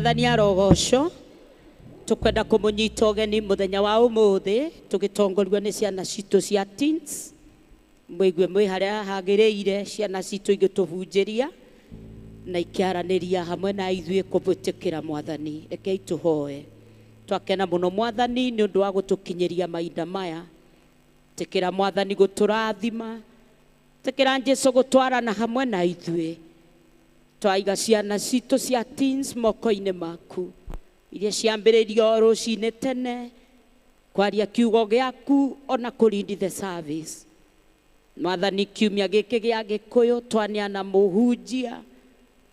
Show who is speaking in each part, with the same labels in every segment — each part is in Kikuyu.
Speaker 1: Mwathani arogocwo. Tukwenda kumunyita ũgeni mũthenya wa ũmũthĩ tũgĩtongorio nĩ ciana citũ cia teens. Mwĩgue mwĩ harĩa hagĩrĩire ciana citũ igĩtũhunjĩria na ikĩaranĩria hamwe na ithuĩ kũmwĩtĩkĩra Mwathani. Rekei tũhoe. Twakena mũno Mwathani nĩ ũndũ wa gũtũkinyĩria mahinda maya. Tĩkĩra Mwathani gũtũrathima, tĩkĩra Jesũ gũtwarana hamwe na ithuĩ. Twaiga ciana citũ cia teens moko-inĩ maku, iria ciambĩrĩirio rũcinĩ tene kwaria kiugo gĩaku ona kũ lead the service. Mwathani, kiumia gĩkĩ gĩa Gĩkũyũ twaneana mũhunjia.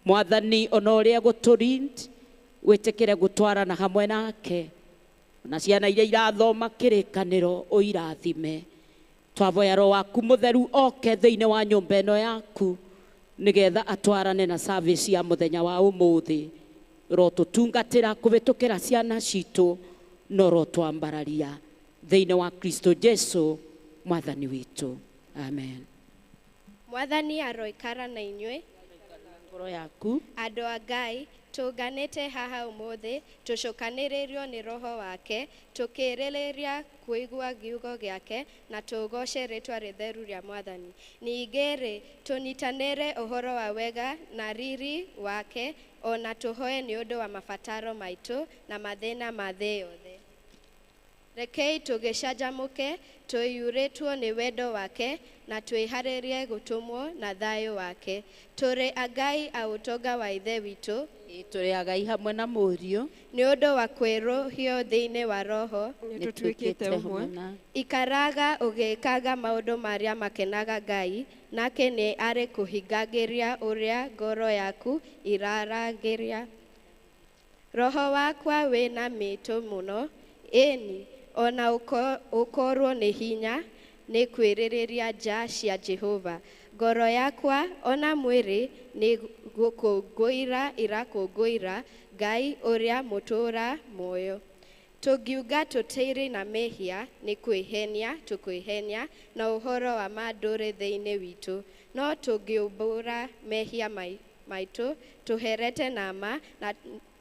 Speaker 1: Mwathani, ona ũrĩa gũtũrind wĩtĩkĩre gũtwarana hamwe nake, na ciana iria irathoma kĩrĩkanĩro ũirathime. Twavoya Roho waku mũtheru oke thĩinĩ wa nyũmba ĩno yaku, nĩgetha atwarane na service ya mũthenya wa ũmũthĩ. Rotũtungatĩra kũhĩtũkĩra ciana citũ, no rotwambararia thĩinĩ wa Kristo Jesu Mwathani witũ. Amen.
Speaker 2: Mwathani aroikara na inyuĩ.
Speaker 1: Ngoro yaku.
Speaker 2: Andũ a Ngai, tũnganĩte haha ũmũthĩ tũcokanĩrĩrio nĩ Roho wake, tũkĩrĩrĩria kũigua kiugo gĩake na tũgoce rĩtwa rĩtheru rĩa Mwathani. Ningĩ-rĩ, tũnyitanĩre ũhoro wa wega na riri wake, ona tũhoe nĩ ũndũ wa mabataro maitũ na mathĩna ma thĩ yothe. Rekei tũgĩcanjamũke tũiyũrĩtwo nĩ wendo wake na twĩharĩrie gũtũmwo na thayũ wake. Tũrĩ agai a ũtonga wa Ithe witũ.
Speaker 1: Tũrĩ agai hamwe na Mũriũ.
Speaker 2: Nĩ ũndũ wa kwĩrũhio thĩinĩ wa Roho.
Speaker 3: Nĩ tũtuĩkĩte ũmwe.
Speaker 2: Ikaraga ũgĩkaga maũndũ marĩa makenaga Ngai, nake nĩ arĩkũhingagĩria ũrĩa ngoro yaku ĩraragĩria. Roho wakwa wĩna mĩtũ mũno, ĩni ona ũkorwo nĩ hinya nĩ kwĩrĩrĩria nja cia Jehova. Ngoro yakwa ona mwĩrĩ nĩ gũkũngũĩra ĩrakũngũĩra Ngai ũrĩa mũtũũra muoyo. Tũngiuga tũtirĩ na mehia nĩ kwĩhenia tũkwĩhenia, na ũhoro wa ma ndũrĩ thĩinĩ witũ. No tũngiumbũra mehia maitũ tũherete na ma na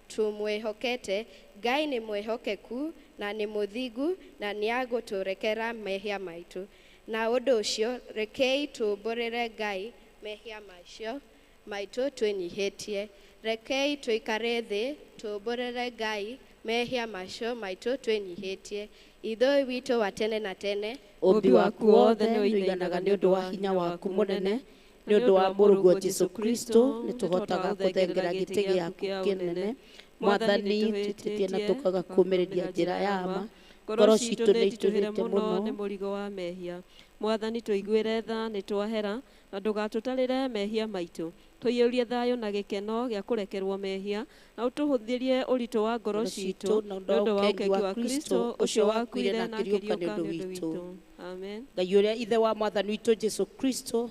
Speaker 2: tũmwĩhokete, Ngai nĩ mwĩhokeku na nĩ mũthingu na nĩagũtũrekera mehia maitũ. Na ũndũ ũcio rekei tũmbũrĩre Ngai mehia macio maitũ twĩnyihĩtie. Rekei tũikare thĩ tũmbũrĩre Ngai mehia macio maitũ twĩnyihĩtie. Ithe witũ wa tene na tene,
Speaker 1: ũmbi waku wothe nĩ ũiganaga nĩ ũndũ wa hinya waku mũnene, nĩ ũndũ wa mũrũguo Jesu Kristo nĩ tũhotaga kũthengera gĩtĩ gĩaku kĩnene. Mwathani, twĩtĩtie na tũkaga kũmĩrĩria njĩra ya ma. Ngoro citũ nĩ itũhĩte mũno
Speaker 3: nĩ mũrigo wa mehia. Mwathani, tũiguĩre tha nĩ twahera, na ndũgatũtarĩre mehia maitũ. Tũiyũrie thayũ na gĩkeno gĩa kũrekerwo mehia, na ũtũhũthĩrie ũritũ wa ngoro citũ nĩ ũndũ wa ũkengi wa Kristo ũcio wakuire na akĩriũka nĩ ũndũ witũ. Amen.
Speaker 1: Ngai ũrĩa Ithe wa Mwathani witũ Jesu Kristo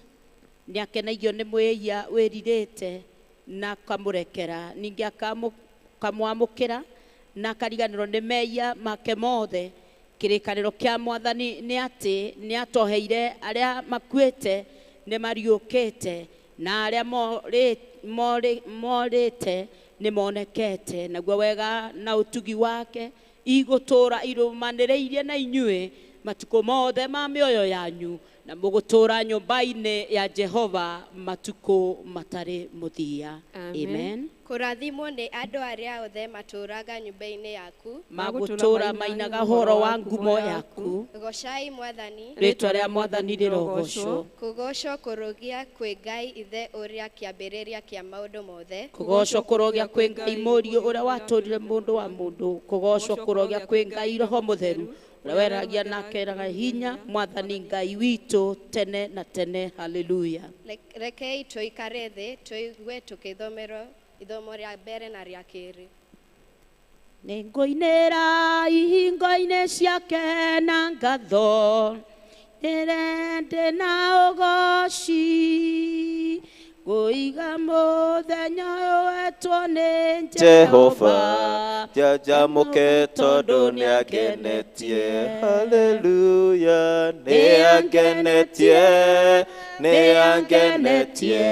Speaker 1: nĩ akenagio nĩ mwĩhia wĩrirĩte na akamũrekera, ningĩ akamwamũkĩra na akariganĩrwo nĩ mehia make mothe. Kĩrĩkanĩro kĩa Mwathani nĩ atĩ nĩ atoheire arĩa makuĩte nĩ mariũkĩte, na arĩa morĩte nĩ monekete. Naguo wega na ũtugi wake igũtũũra irũmanĩrĩirie na inyuĩ matukũ mothe ma mĩoyo yanyu, na mũgũtũũra nyũmba-inĩ ya Jehova matukũ matarĩ mũthia. Amen.
Speaker 2: Kũrathimwo nĩ andũ arĩa othe matũũraga nyũmba-inĩ yaku,
Speaker 1: magũtũũra mainaga ũhoro wa ngumo yaku.
Speaker 2: Gocai Mwathani.
Speaker 1: Rĩtwa rĩa Mwathani rĩrogocwo.
Speaker 2: Kũgocwo kũrũgia kwĩ Ngai Ithe ũrĩa kĩambĩrĩria kĩa maũndũ mothe.
Speaker 1: Kũgocwo kũrogĩa kwĩ Ngai Mũriũ ũrĩa watũũrire mũndũ wa mũndũ. Kũgocwo kũrogĩa kwĩ Ngai Roho Mũtheru ũrĩa weragia na akeraga hinya Mwathani Ngai witũ tene na tene. Haleluya.
Speaker 2: Rekei tũikare thĩ tũigue tũkĩthomerwo ithomo rĩa mbere na rĩa kerĩ.
Speaker 1: Nĩngũinĩra ihingo-inĩ ciake na ngatho, ndĩrende na ũgoci, ngũiga mũthenya ũyũ wetwo nĩ
Speaker 4: Jehova, njanjamũke tondũ nĩangenetie. Haleluya, nĩangenetie, Nĩangenetie,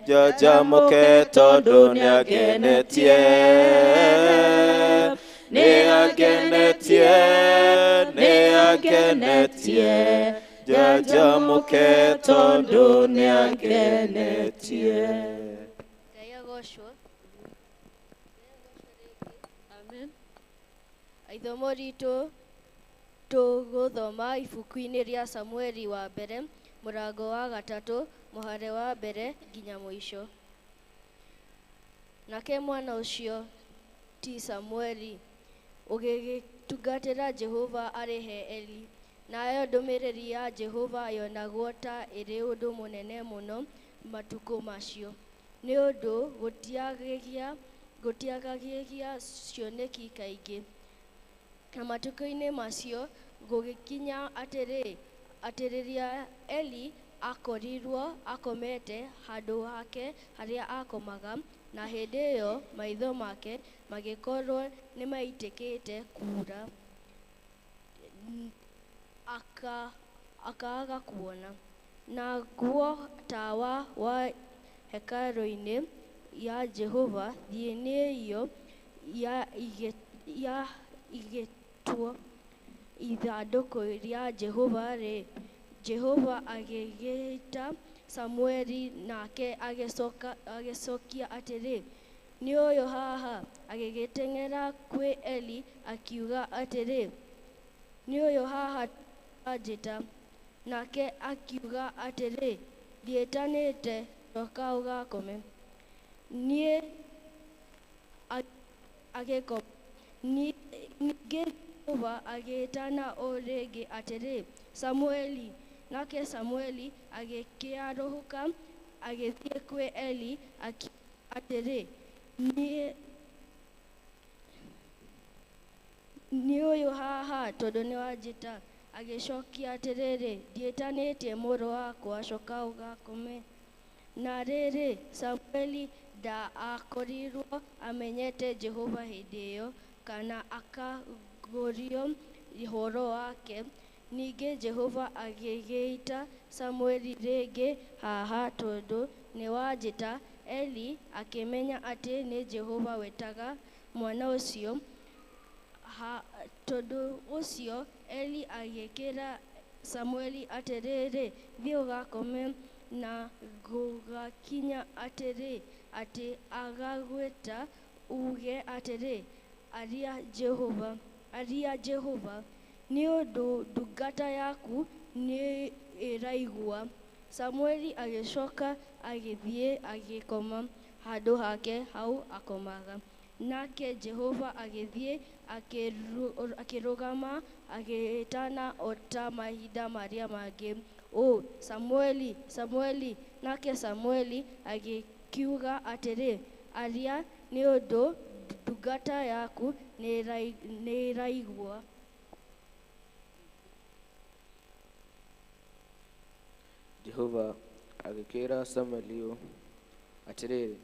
Speaker 4: njanjamũke tondũ nĩangenetie. Nĩangenetie, nĩangenetie, njanjamũke tondũ nĩangenetie.
Speaker 2: Ngai agocwo.
Speaker 3: Amen.
Speaker 2: Ithomo ritũ tũgũthoma ibuku-inĩ rĩa Samueli wa mbere mũrango wa gatatũ mũhare wa mbere nginya mũico. Nake mwana ũcio ti Samueli ũgĩgĩtungatĩra Jehova arĩ he Eli. Nayo ndũmĩrĩri ya Jehova yonagwo ta ĩrĩ ũndũ mũnene mũno matukũ macio, nĩ ũndũ gũtiagagĩria cioneki kaingĩ. Na matukũ-inĩ macio gũgĩkinya atĩrĩ, atĩ rĩrĩa Eli akorirwo akomete handũ hake harĩa akomaga, na hĩndĩ ĩyo maitho make magĩkorwo nĩmaitĩkĩte kuura, akaaga kuona. Naguo tawa wa hekarũ-inĩ ya Jehova thĩinĩ ĩyo ya igĩtwo ithandũkũ rĩa Jehova-rĩ, Jehova agĩgĩta Samueli, nake agĩcokia atĩrĩ, nĩ ũyũ haha. Agĩgĩteng'era kwĩ Eli akiuga atĩrĩ, nĩ ũyũ haha anjĩta. Nake akiuga atĩrĩ, ndiĩtanĩte, coka ũgakome. Niĩ agĩkoma. Ningĩ Jehova agĩĩtana o rĩngĩ atĩrĩ, Samueli. Nake Samueli agĩkĩarũhũka agĩthiĩ kwĩ Eli akiuga atĩrĩ, nĩ ũyũ haha, tondũ nĩwanjĩta. Agĩcokia atĩrĩrĩ, ndiĩtanĩtie mũrũ wakwa, coka ũgakome. Na rĩrĩ, Samueli ndaakorirwo amenyete Jehova hĩndĩ ĩyo, kana akagũrio ũhoro wake. Ningĩ Jehova agĩgĩĩta Samueli rĩngĩ, haha, tondũ nĩwanjĩta. Eli akĩmenya atĩ nĩ Jehova wetaga mwana ũcio. Tondũ ũcio Eli agĩkĩra Samueli atĩrĩrĩ, thiĩ ũgakome, na gũgakinya atĩrĩ, atĩ agagwĩta uuge atĩrĩ, aria Jehova, aria Jehova, nĩ ũndũ ndungata yaku nĩĩraigua. Samueli agĩcoka agĩthiĩ agĩkoma handũ hake hau akomaga. Nake Jehova agĩthiĩ akĩrũgama agĩĩtana o ta mahinda marĩa mangĩ, ũ Samueli, Samueli. Nake Samueli agĩkiuga atĩrĩ, aria, nĩ ũndũ ndungata yaku nĩĩraigua.
Speaker 5: Jehova agĩkĩĩra Samueli ũũ, atĩrĩrĩ,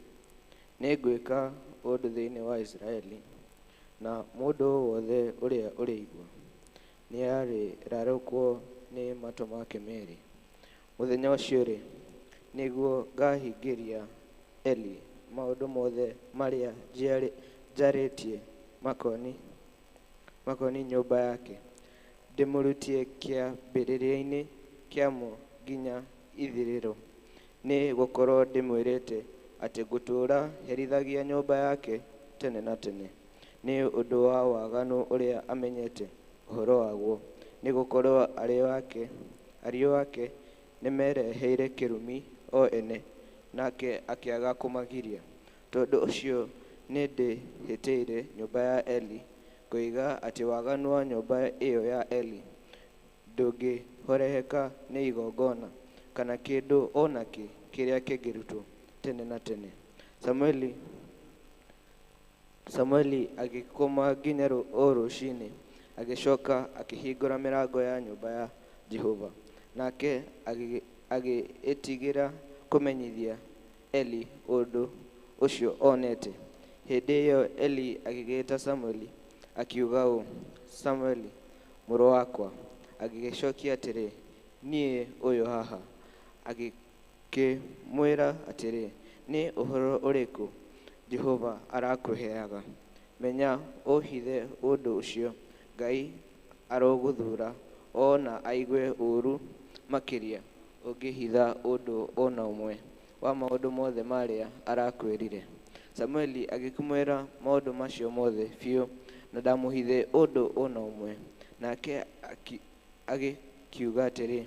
Speaker 5: nĩngwĩka ũndũ thĩinĩ wa Isiraeli, na mũndũ wothe ũrĩa ũrĩigua nĩarĩrarũkwo nĩ matũ make meerĩ. Mũthenya ũcio-rĩ, nĩguo ngahingĩria Eli maũndũ mothe marĩa njarĩtie makoniĩ nyũmba yake, ndĩmũrutie kĩambĩrĩria-inĩ kĩamo nginya ithirĩro, nĩ gũkorwo ndĩmwĩrĩte atĩ ngũtũũra herithagia nyũmba yake tene na tene, nĩ ũndũ wa waganu ũrĩa amenyete ũhoro waguo, nĩ gũkorwo ariũ ake nĩmereheire kĩrumi o ene, nake akĩaga kũmagiria. Tondũ ũcio nĩndĩhĩtĩire nyũmba ya Eli, ngoiga atĩ waganu wa nyũmba ĩyo ya Eli ndũngĩhoreheka nĩ igongona kana kĩndũ o nakĩ kĩrĩa kĩngĩrutwo tene na tene. Samueli agĩkoma nginya o rũcinĩ, agĩcoka akĩhingũra mĩrango ya nyũmba ya Jehova, nake agĩĩtigĩra kũmenyithia Eli ũndũ ũcio onete. Hĩndĩ ĩyo Eli agĩgĩĩta Samueli akiuga ũũ, Samueli, mũrũ wakwa. Agĩgĩcokia atĩrĩ, niĩ ũyũ haha. Agĩkĩmwĩra atĩrĩ, nĩ ũhoro ũrĩkũ Jehova arakũheaga? Menya ũhithe ũndũ ũcio, Ngai arogũthũũra o na aigue ũũru makĩria ũngĩhitha ũndũ o na ũmwe wa maũndũ mothe marĩa arakwĩrire. Samueli agĩkĩmwĩra maũndũ macio mothe biũ na ndamũhithe ũndũ o na ũmwe. Nake agĩkiuga atĩrĩ,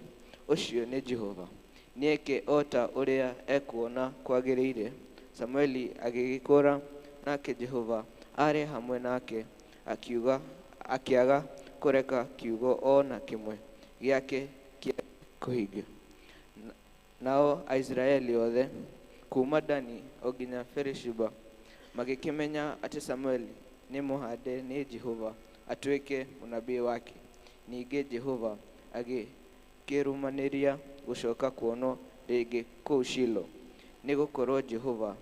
Speaker 5: ũcio nĩ Jehova, nĩeke o ta ũrĩa ekuona kwagĩrĩire. Samueli agĩgĩkũra, nake Jehova aarĩ hamwe nake, akiuga akĩaga kũreka kiugo o na kĩmwe gĩake kĩa kũhingio. Nao Aisiraeli othe kuuma Dani o nginya Beerisheba magĩkĩmenya atĩ Samueli nĩ mũhande nĩ Jehova atuĩke mũnabii wake. Ningĩ Jehova agĩkĩrũmanĩria gũcoka kuonwo rĩngĩ kũu Shilo, nĩ gũkorwo Jehova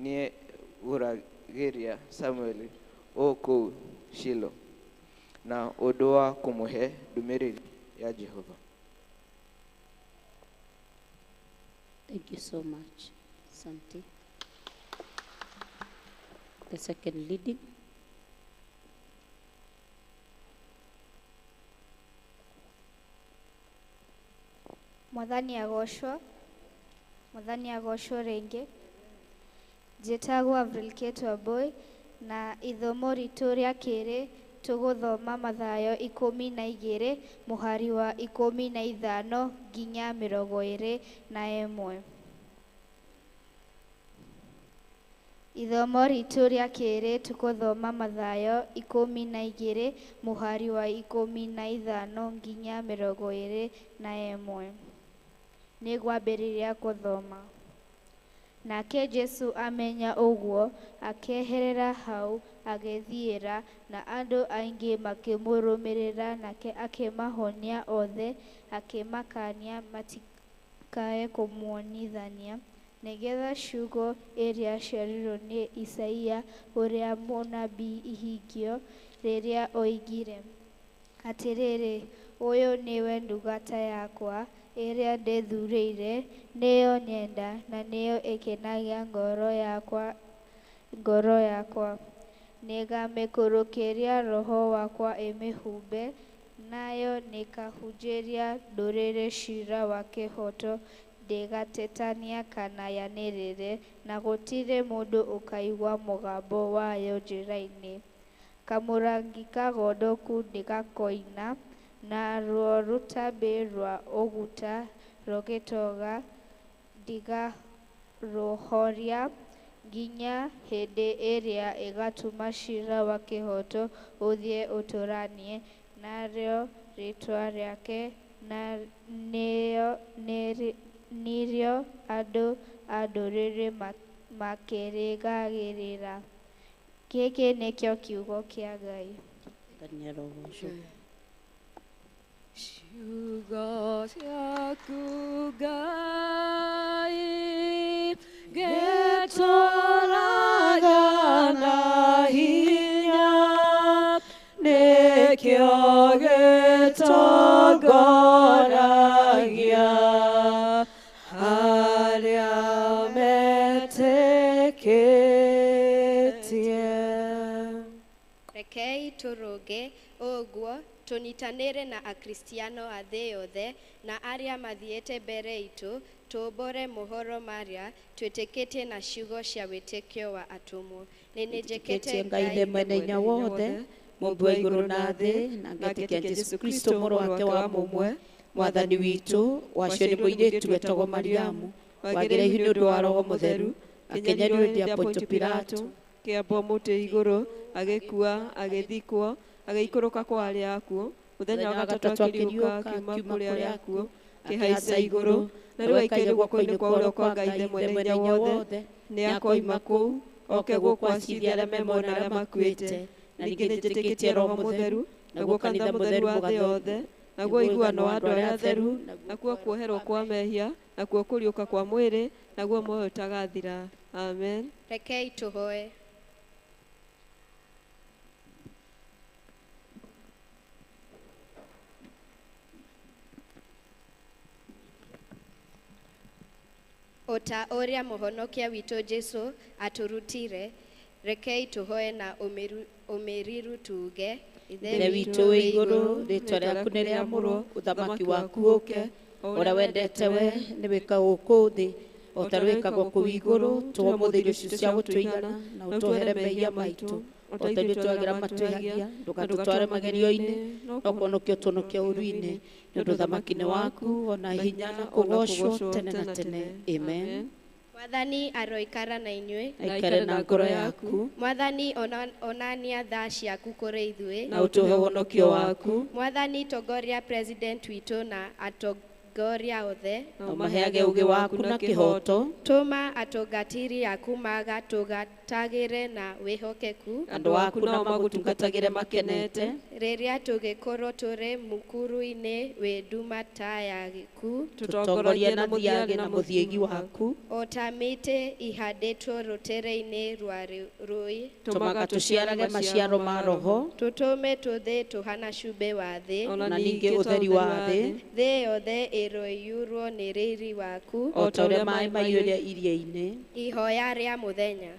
Speaker 5: nĩegũragĩria Samueli o kũu Shilo na ũndũ wa kũmũhe ndũmĩrĩri ya Jehova.
Speaker 1: Thank you so much. Asante. The second leading.
Speaker 6: Mwathani agocwo, Mwathani agocwo rĩngĩ. Njĩtagwo Avril Kate Wambui na ithomo ritũ rĩa kerĩ tũgũthoma Mathayo 12 mũhari wa 15 nginya 21. Ithomo ritũ rĩa kerĩ tũgũthoma Mathayo 12 mũhari wa 15 nginya 21. Nĩngwambĩrĩria gũthoma. Nake Jesũ amenya ũguo akĩeherera hau agĩthiĩra, na andũ aingĩ makĩmũrũmĩrĩra, nake akĩmahonia othe, akĩmakania matikae kũmuonithania, nĩgetha ciugo iria ciaririo nĩ Isaia ũrĩa mũnabii ihingio, rĩrĩa oigire, atĩrĩrĩ, ũyũ nĩwe ndungata yakwa ĩrĩa ndĩthurĩire, nĩyo nyenda na nĩyo ĩkenagia ngoro yakwa. Nĩngamĩikũrũkĩria roho wakwa ĩmĩhumbe, nayo nĩĩkahunjĩria ndũrĩrĩ ciira wa kĩhooto, ndĩgatetania kana yanĩrĩre, na gũtirĩ mũndũ ũkaigua mũgambo wayo njĩra-inĩ. Kamũrangi kagondoku ndĩgakoina, naruo rũtambĩ rwa ũguta rũgĩtoga ndĩkarũhoria, nginya hĩndĩ ĩrĩa ĩgatũma ciira wa kĩhooto ũthiĩ ũtũũranie, narĩo rĩĩtwa rĩake nĩrĩo andũ a ndũrĩrĩ makĩrĩgagĩrĩra. Gĩkĩ nĩkĩo kiugo kĩa Ngai.
Speaker 3: Ciugo ciaku Ngai gĩtũũraga na hinya, nĩkĩo gĩtongoragia arĩa metĩkĩtie.
Speaker 2: Rekei tũrũge ũguo tũnyitanĩre na Akristiano a thĩ yothe na arĩa mathiĩte mbere itũ, tũũmbũre mohoro marĩa twĩtĩkĩtie na ciugo cia wĩtĩkio wa atũmwo. Nĩ nĩnjĩkĩte
Speaker 1: Ngai Ithe mwene hinya wothe, mũmbi wa igũrũ na thĩ, na ngetĩkia Jesũ Kristo mũrũ wake wa mũmwe, Mwathani witũ, wacio nĩ mũirĩtu wetagwo Mariamu, wagĩire ihu nĩ ũndũ wa Roho Mũtheru, akĩnyarirwo nĩ Pontio Pilato,
Speaker 3: kĩambwo mũtĩ igũrũ, agĩkua, agĩthikwo, agĩikũrũka kwa arĩa akuũ, mũthenya wa gatatũ akĩriũka akiuma kũrĩ arĩa akuũ, akĩhaica igũrũ, na rĩu aikaire guoko-inĩ kwa ũrĩo kwa Ngai Ithe mwene hinya wothe, nĩ akoima kũu oke gũkũ acirithie arĩa me muoyo na arĩa makuĩte. Na ningĩ nĩnjĩtĩkĩtie Roho Mũtheru, naguo kanitha mũtheru wa thĩ yothe, naguo ũiguano wa andũ arĩa atheru, nakuo kuoherwo kwa mehia, nakuo kũriũka kwa mwĩrĩ, naguo muoyo ũtagathira. Amen.
Speaker 2: Rekei tũhoe. O ta ũrĩa mũhonokia witũ Jesũ atũrutire, rekei tũhoe na ũmĩrĩru tuuge:
Speaker 1: Ithe witũ wĩ igũrũ, rĩtwa rĩaku nĩ rĩamũrwo, ũthamaki waku ũke, ũrĩa wendete we nĩ wĩkagwo gũkũ thĩ o ta wĩkagwo kũu igũrũ. Tũhe ũmũthĩ irio citũ cia gũtũigana, na ũtwohere mehia maitũ o ta ithuĩ twagĩra matwĩhagia, ndũgatũtware magerio-inĩ, no kũhonokia ũtũhonokie ũũru-inĩ, nĩ ũndũ ũthamaki nĩ waku, ona hinya na kũgoocwo tene na tene. Amen.
Speaker 2: Mwathani aroikara na inyuĩ.
Speaker 1: Aikare na ngoro yaku.
Speaker 2: Mwathani onania tha ciaku kũrĩ ithuĩ,
Speaker 1: na ũtũhe ũhonokio waku.
Speaker 2: Mwathani tongoria president witũ na atongoria othe,
Speaker 1: na ũmaheage ũũgĩ waku na kĩhooto.
Speaker 2: Tũma atungatĩri aku magatũgatagĩre na wĩhokeku,
Speaker 1: andũ aku nao magũtungatagĩre makenete.
Speaker 2: Rĩrĩa tũgĩkorwo tũrĩ mũkuru-inĩ wĩ nduma ta ya gĩkuũ,
Speaker 1: tũtongorie na thiagĩ na mũthiĩgi waku,
Speaker 2: o ta mĩtĩ ihandĩtwo rũtere-inĩ rwa rũĩ,
Speaker 1: tũmaga tũciarage maciaro ma Roho,
Speaker 2: tũtũme tũthĩ tũhana cumbĩ wa thĩ,
Speaker 1: na ningĩ ũtheri wa thĩ.
Speaker 2: Thĩ yothe ĩroiyũrwo nĩ riri waku,
Speaker 1: o ta ũrĩa maĩ maiyũire iria-inĩ.
Speaker 2: Ihoya rĩa mũthenya.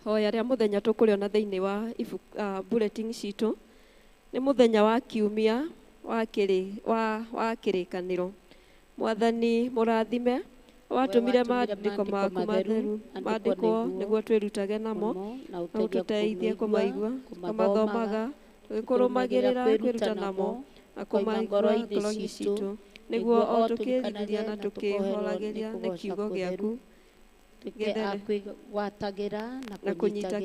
Speaker 3: Hoya rĩa mũthenya tũkũrĩona thĩinĩ wa bulletin citũ nĩ mũthenya wa kiumia wa kĩrĩkanĩro. Mwathani mũrathime, watũmire maandĩko maku matheru maandĩkwo nĩguo twĩrutage namo, na ũtũteithie kũmaigua, kũmathomaga, tũgĩkũrũmagĩrĩra kwĩruta namo na kũmaigua ngoro-inĩ citũ, nĩguo o tũkĩĩrirĩria na tũkĩhoragĩria nĩ kiugo gĩaku
Speaker 1: kwĩgwatagĩra
Speaker 3: na kũnyita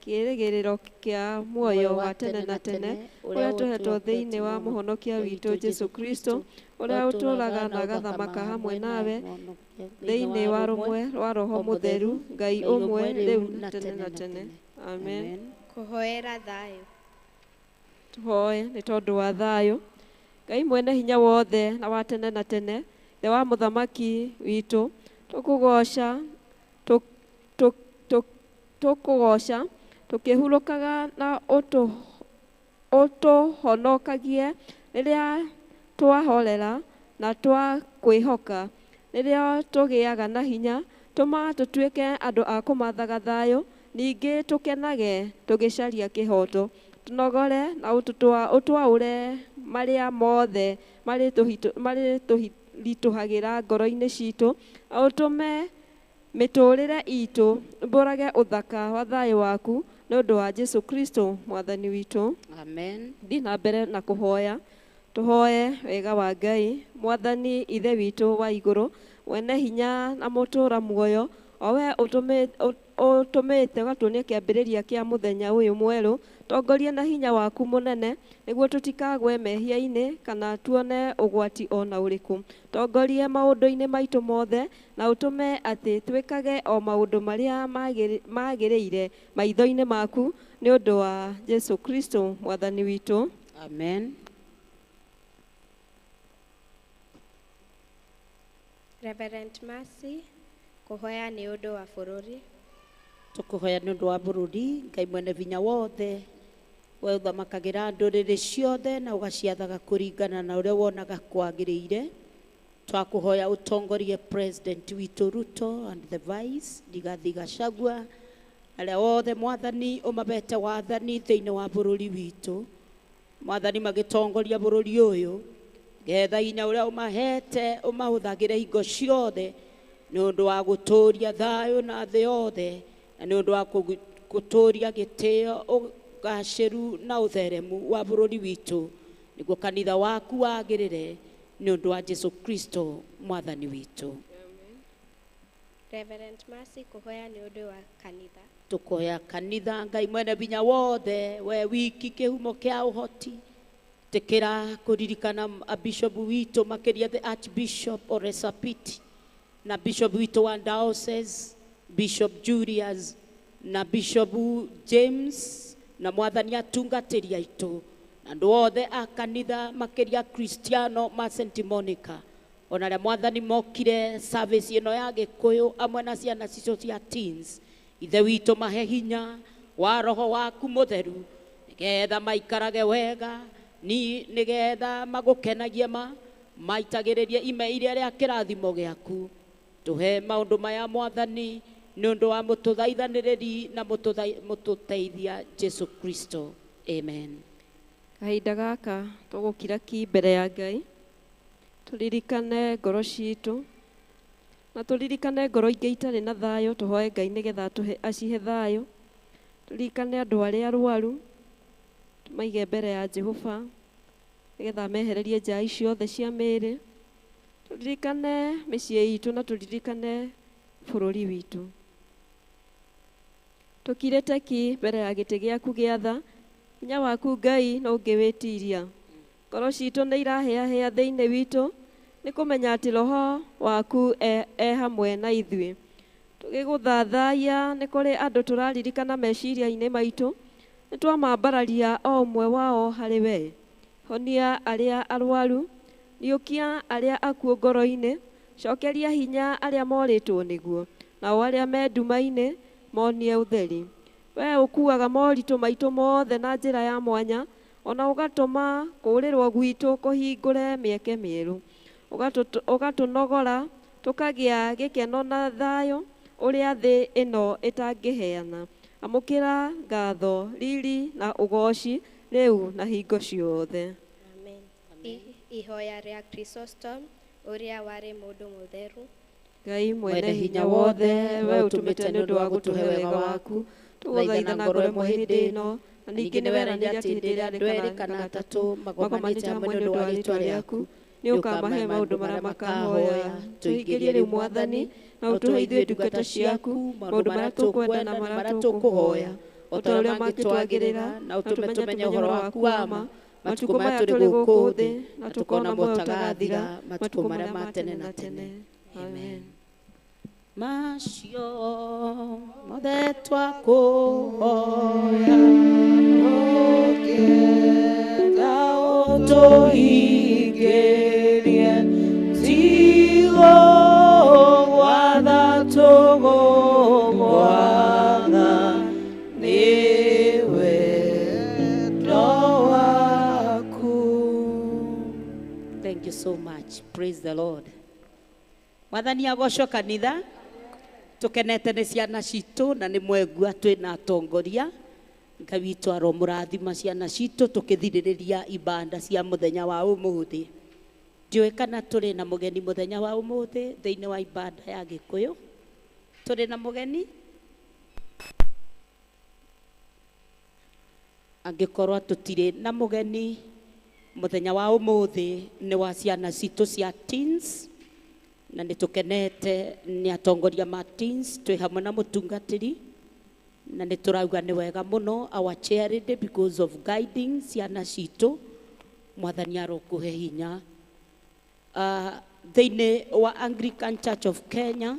Speaker 3: kĩĩrĩgĩrĩro kĩa muoyo wa tene na tene ũrĩa tũhetwo thĩinĩ wa mũhonokia witũ Jesũ Kristo, ũrĩa ũtũũraga na agathamaka hamwe nawe thĩinĩ wa rũmwe rwa Roho Mũtheru, Ngai ũmwe rĩu na tene na tene. Amen.
Speaker 2: Kũhoera thayũ.
Speaker 3: Tũhoe nĩ tondũ wa thayũ. Ngai mwene hinya wothe na wa tene na tene, Ithe wa mũthamaki witũ, tũkũgooca tũkĩhurũkaga na ũtũhonokagie rĩrĩa twahorera na twakwĩhoka, rĩrĩa tũgĩaga na hinya. Tũma tũtuĩke andũ a kũmathaga thayũ, ningĩ tũkenage tũgĩcaria kĩhooto. Tũnogore na ũtwaũre marĩa mothe marĩtũritũhagĩra ngoro-inĩ citũ, na ũtũme mĩtũũrĩre itũ ĩmbũrage ũthaka wa thayũ waku, nĩ ũndũ wa Jesũ Kristo mwathani witũ.
Speaker 1: Amen.
Speaker 3: Thiĩ na mbere na kũhoya. Tũhoe wega wa Ngai. Mwathani Ithe witũ wa igũrũ, mwene hinya na mũtũũra muoyo, o we ũtũmĩte ũgatuonia kĩambĩrĩria kĩa mũthenya ũyũ mwerũ, tongoria na hinya waku mũnene nĩguo tũtikagwe mehia-inĩ kana tuone ũgwati ona ũrĩkũ. Tongoria maũndũ-inĩ maitũ mothe na ũtũme atĩ twĩkage o maũndũ marĩa magĩrĩire maitho-inĩ maku, nĩ ũndũ wa Jesũ Kristo mwathani witũ.
Speaker 1: Amen.
Speaker 2: Reverend Mercy, kũhoya nĩ ũndũ wa bũrũri.
Speaker 1: Tũkũhoya nĩ ũndũ wa bũrũri. Ngai mwene vinya wothe, we ũthamakagĩra ndũrĩrĩ ciothe na ũgaciathaga kũringana na ũrĩa wonaga kwagĩrĩire. Twakũhoya ũtongorie president witũ Ruto and the vice Rigathi Gachagua, arĩa othe mwathani ũmabete wathani thĩinĩ wa bũrũri witũ. Mwathani magĩtongoria bũrũri ũyũ, getha hinya ũrĩa ũmahete ũmahũthagĩre hingo ciothe nĩ ũndũ wa gũtũũria thayũ na thĩ yothe, na nĩ ũndũ wa gũtũũria gĩtĩo, ũgacĩru na ũtheremu wa bũrũri witũ, nĩguo kanitha waku wagĩrĩre nĩ ũndũ wa Jesũ Kristo mwathani witũ.
Speaker 2: Reverend Mercy, kũhoya nĩ ũndũ wa kanitha.
Speaker 1: Tũkũhoya kanitha. Ngai mwene vinya wothe, we wiki kĩhumo kĩa ũhoti, tĩkĩra kũririkana bishop witũ, makĩria the Archbishop Ole Sapit na bishop witũ wa diocese Bishop Julius na Bishop James na mwathani atungatĩri aitũ na andũ othe a kanitha, makĩria Kristiano ma St Monica, ona arĩa mwathani mokire service ĩno ya Gĩkũyũ amwe na ciana citũ cia teens. Ithe witũ mahe hinya wa Roho waku Mũtheru, nĩgetha maikarage wega, nĩgetha magũkenagie ma Maitagĩrĩrie ime iria rĩa kĩrathimo gĩaku. Tũhe maũndũ maya Mwathani nĩ ũndũ wa mũtũthaithanĩrĩri na mũtũteithia Jesu Kristo. Amen.
Speaker 3: Kahinda gaka tũgũkira ki mbere ya Ngai, tũririkane ngoro citũ na tũririkane ngoro ingĩ itarĩ na thayũ, tũhoe Ngai nĩgetha acihe thayũ. Tũririkane andũ arĩa arwaru, tũmaige mbere ya Jehova nĩgetha amehererie njai ciothe cia mĩĩrĩ. Tũririkane mĩciĩ itũ na tũririkane bũrũri witũ. Tũkirĩte ki mbere ya gĩtĩ gĩaku gĩa tha, hinya waku Ngai no ũngĩwĩtiria. Ngoro citũ nĩ irahĩahĩa thĩinĩ witũ nĩ kũmenya atĩ Roho waku e hamwe na ithuĩ. Tũgĩgũthathaiya nĩ kũrĩ andũ tũraririkana meciria-inĩ maitũ, nĩ twamambararia o ũmwe wao harĩ we. Honia arĩa arwaru, riũkia arĩa akuũ ngoro-inĩ, cokeria hinya arĩa morĩtwo nĩguo, nao arĩa me nduma-inĩ monie ũtheri. We ũkuaga moritũ maitũ mothe na njĩra ya mwanya, ona ũgatũma kũũrĩrwo gwitũ kũhingũre mĩeke mĩerũ. Ũgatũnogora tũkagĩa gĩkeno na thayũ ũrĩa thĩ ĩno ĩtangĩheana. Amũkĩra ngatho, riri na ũgoci rĩu na hingo ciothe.
Speaker 2: Amen. Ihoya rĩa Chrysostom ũrĩa warĩ mũndũ mũtheru.
Speaker 3: Ngai mwene hinya wothe, we ũtũmĩte nĩ ũndũ wa gũtũhe wega waku, tũgũthaitha na ngoro ĩmwe hĩndĩ ĩno, na ningĩ nĩ weranĩire atĩ hĩndĩ ĩrĩa andũ erĩ kana atatũ magomanĩte hamwe nĩ ũndũ wa rĩĩtwa rĩaku, nĩ ũkamahe maũndũ marĩa makahoya. Tũhingĩrie rĩu Mwathani, na ũtũhe ithuĩ ndungata ciaku maũndũ marĩa tũkwenda na marĩa tũkũhoya, o ta ũrĩa mangĩtwagĩrĩra, na ũtũme tũmenye ũhoro waku wa ma matukũ maya tũrĩ gũkũ thĩ, na tũkona muoyo ũtagathira matukũ marĩa ma tene na tene. Amen.
Speaker 1: Macio mothe twakũhoya, ũkĩenda ũtũhingĩrie, tigo gwatha tũgũgwatha, nĩ wendo waku. Thank you so much. Praise the Lord. Mwathani agocwo kanitha. Tũkenete nĩ ciana citũ na nĩ mwegua twĩna atongoria. Ngai witũ aromũrathima ciana citũ tũkĩthirĩrĩria ibanda cia mũthenya wa ũmũthĩ. Ndiũĩ kana tũrĩ na mũgeni mũthenya wa ũmũthĩ thĩinĩ wa ibanda ya Gĩkũyũ. Tũrĩ na mũgeni? Angĩkorwo tũtirĩ na mũgeni mũthenya wa ũmũthĩ nĩ wa ciana citũ cia teens, na nĩ tũkenete nĩ atongoria ma teens twĩ hamwe na mũtungatĩri, na nĩ tũrauga nĩ wega mũno our chair lady because of guiding ciana citũ. Mwathani arokũhe hinya. Thĩinĩ wa Anglican Church of Kenya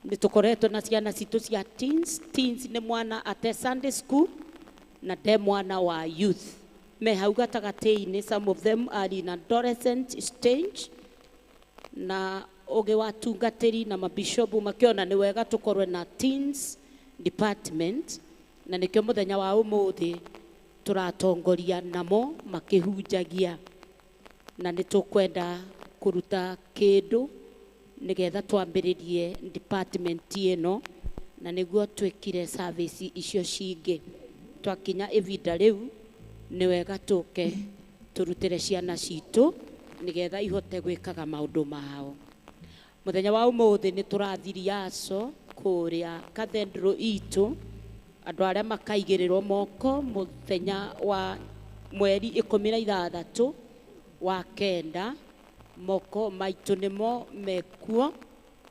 Speaker 1: nĩ tũkoretwo na ciana citũ cia teens. Teens nĩ mwana ate Sunday school na te mwana wa youth, me hau gatagatĩ-inĩ. Some of them are in adolescent stage, na ũgĩ wa tungatĩri na mabishopu makiona nĩ wega tũkorwe na teens department, na nĩkĩo mũthenya wa ũmũthĩ tũratongoria namo makĩhunjagia, na nĩ tũkwenda kũruta kĩndũ nĩgetha twambĩrĩrie department ĩno, na nĩguo twĩkire service icio cingĩ. Twakinya ihinda rĩu nĩ wega tũke tũrutĩre ciana citũ nĩgetha ihote gwĩkaga maũndũ mao. Mũthenya wa ũmũthĩ nĩ tũrathiria aco kũrĩa cathedral itũ, andũ arĩa makaigĩrĩrwo moko mũthenya wa mweri 16 wa 9, moko maitũ nĩmo mekuo,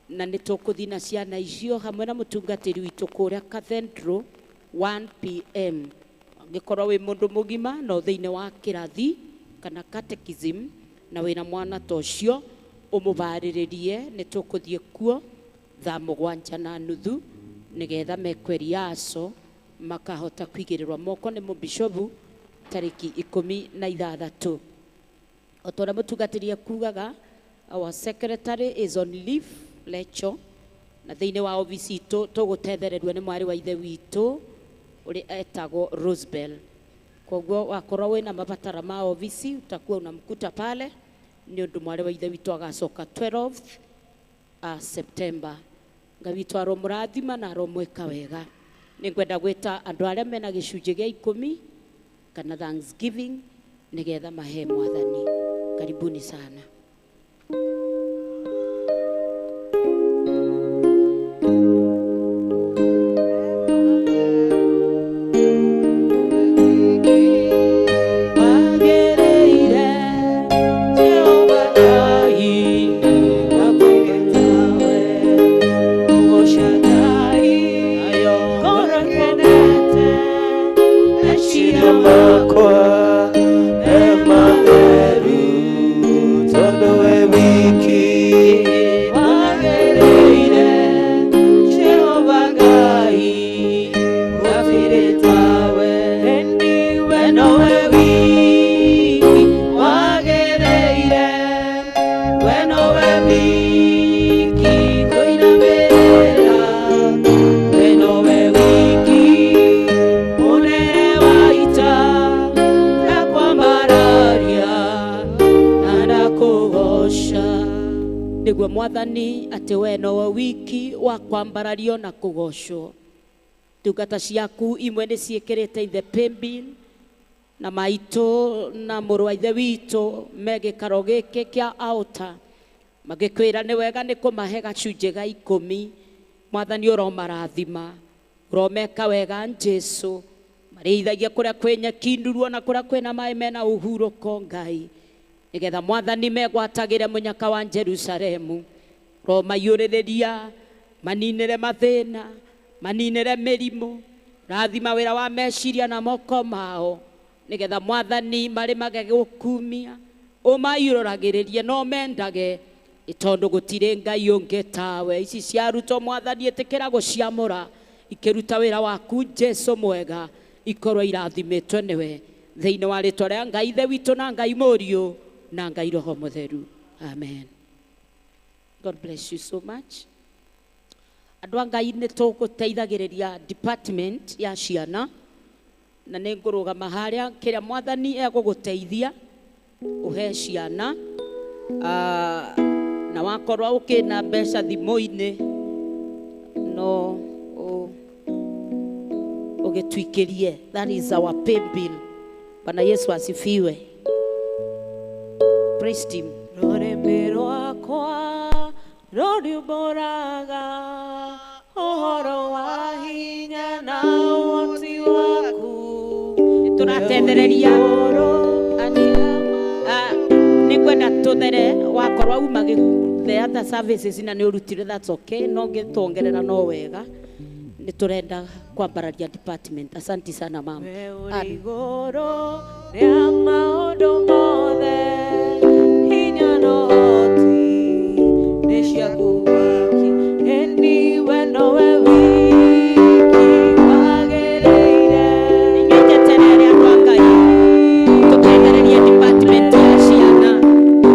Speaker 1: na nĩ tũkũthiĩ na ciana icio hamwe na mũtungatĩri witũ kũrĩa cathedral 1 p.m. Angĩkorwo wĩ mũndũ mũgima no thĩinĩ wa kĩrathi kana catechism na wĩna mwana ta ũcio ũmũbarĩrĩrie, nĩ tũkũthiĩ kuo thaa 7:30 nĩgetha mekweria aco makahota kũigĩrĩrwo moko nĩ mũbishobu tarĩki 16. O ta ũrĩa mũtungatĩri ekugaga, our secretary is on leave lecture, na thĩinĩ wa obici itũ tũgũtethererio nĩ mwarĩ wa ithe witũ ũrĩa etagwo Rosebell. Koguo wakorwo wĩna mabatara ma obici utakuwa unamkuta pale, Nĩ ũndũ mwarĩ wa ithe witũ agacoka 12th September. Ngai witũ aromũrathima na aromwĩka wega. Nĩngwenda gwĩta andũ arĩa mena gĩcunjĩ gĩa 10 kana Thanksgiving nĩgetha mahe mwathani. Karibuni sana. Mwathani atĩ we nowe wiki wa kwambarario na kũgocwo. Ndungata ciaku imwe nĩ ciĩkĩrĩte ithe paybill na maitũ na mũrũ wa ithe witũ me gĩkaro gĩkĩ kĩa altar magĩkwĩra nĩ wega nĩ kũmahe gacunjĩ ga 10. Mwathani ũromarathima, ũromeka wega Jesũ, marĩithagia kũrĩa kwĩ nyeki nduru ona kũrĩa kwĩna maĩ mena ũhurũko Ngai, nĩgetha mwathani megwatagĩre mũnyaka wa Jerusalemu. Romaiyũrĩrĩria, maninĩre mathĩna, maninĩre mĩrimũ, rathima wĩra wa meciria na moko mao, nĩgetha mwathani marĩmage gũkumia, ũmaiyũragĩrĩrie no mendage, tondũ gũtirĩ Ngai ũngĩ tawe. Ici ciarutwo mwathani ĩtĩkĩra gũciamũra, ikĩruta wĩra waku Jesũ mwega, ikorwo irathimĩtwo nĩwe. Thĩinĩ wa rĩtwa rĩa Ngai Ithe witũ na Ngai Mũriũ na Ngai Roho Mũtheru. Amen. God bless you so much. Andũ a Ngai nĩ tũgũteithagĩrĩria department ya ciana na nĩ ngũrũgama harĩa kĩrĩa mwathani egũgũteithia ũhe ciana, na wakorwo ũkĩna mbeca thimũ-inĩ no ũgĩtuikĩrie. That is our pay bill. Bwana Yesu asifiwe. Praise team.
Speaker 3: Rũrĩmĩ rwakwa rũriumbũraga ũhoro wa hinya na ũhoti waku.
Speaker 1: Nĩtũratethereria nĩngwenda tũthere wakorwo uma the other services na nĩ ũrutire, that's okay, no ngĩtuongerera no wega. Nĩtũrenda kwambararia department. Asante sana mama.
Speaker 3: We ũrĩ igũrũ rĩa maũndũ mothe, hinya na ũhoti nĩ ciaku wiki, ĩni we nowe wiki wagĩrĩire.
Speaker 1: Inyuĩ njeterere andũ a Ngai tũtethererie department ya ciana.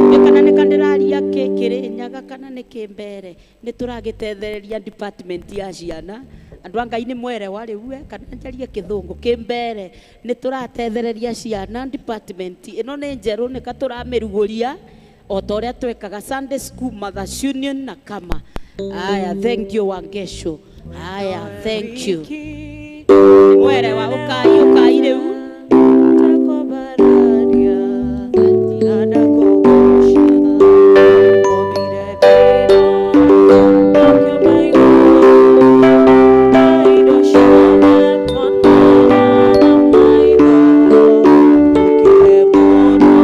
Speaker 1: Nĩ kana nĩ kandĩraria kĩ Kĩrĩnyaga kana nĩ kĩ Mbere, nĩ tũragĩtethereria department ya ciana. Andũ a Ngai nĩ mwerewa rĩu kana njarie kĩthũngũ kĩ Mbere, nĩ tũratethereria ciana department ĩno nĩ njerũ, nĩ ka tũramĩrugũria o ta ũrĩa twekaga Sunday School, Mothers Union na kama. Aya, thank you Wangesho. Aya, thank you. Mwerewa ũkai ũkai rĩu.
Speaker 3: Ndakwambararia na ndakũgoca, ũmbire thĩ ĩno ũkĩũmba igũrũ na indo ciothe tuonaga na maitho, ũkĩhe mũndũ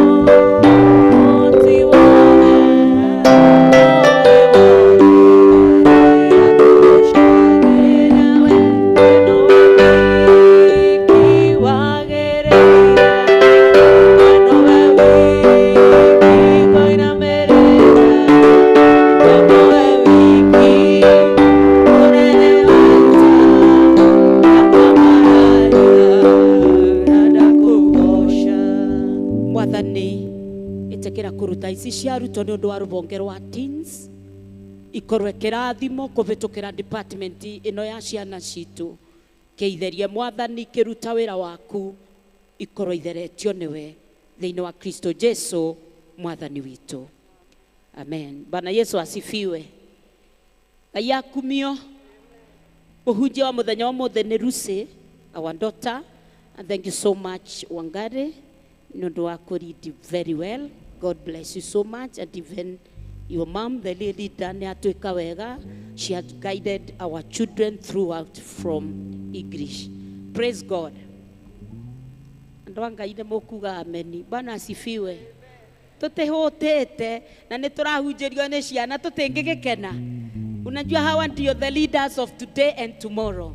Speaker 3: ũhoti wothe, nowe wothe akũgocagĩra we, nowe wiki wagĩrĩire, we nowe wiki kũinamĩrĩra, we nowe wiki mũnene wa ita, ndakwambararia na ndakũgoca.
Speaker 1: Mwathani ĩtĩkĩra kũruta ici ciarutwo nĩ ũndũ wa rũhonge rwa teens, ikorwo kĩrathimo kũhĩtũkĩra department ĩno ya ciana citũ. Kĩitherie mwathani, kĩruta wĩra waku, ikorwo itheretio nĩwe thĩinĩ wa Kristo Jesu Mwathani witũ. Amen. Bwana Yesu asifiwe. Ngai akumio. Mũhunjia wa mũthenya wa mũthĩ nĩ Lucy, our daughter, and thank you so much Wangari nĩ ũndũ wa kũ-lead very well. God bless you so much, and even your mom, the leader, nĩ atwĩka wega. She has guided our children throughout from English. Praise God. Andũ a Ngai nĩ mũkuga ameni. Bwana asifiwe. Tũtĩhũtĩte na nĩ tũrahunjĩrio nĩ ciana tũtingĩgĩkena. Unajua hawa ndio the leaders of today and tomorrow.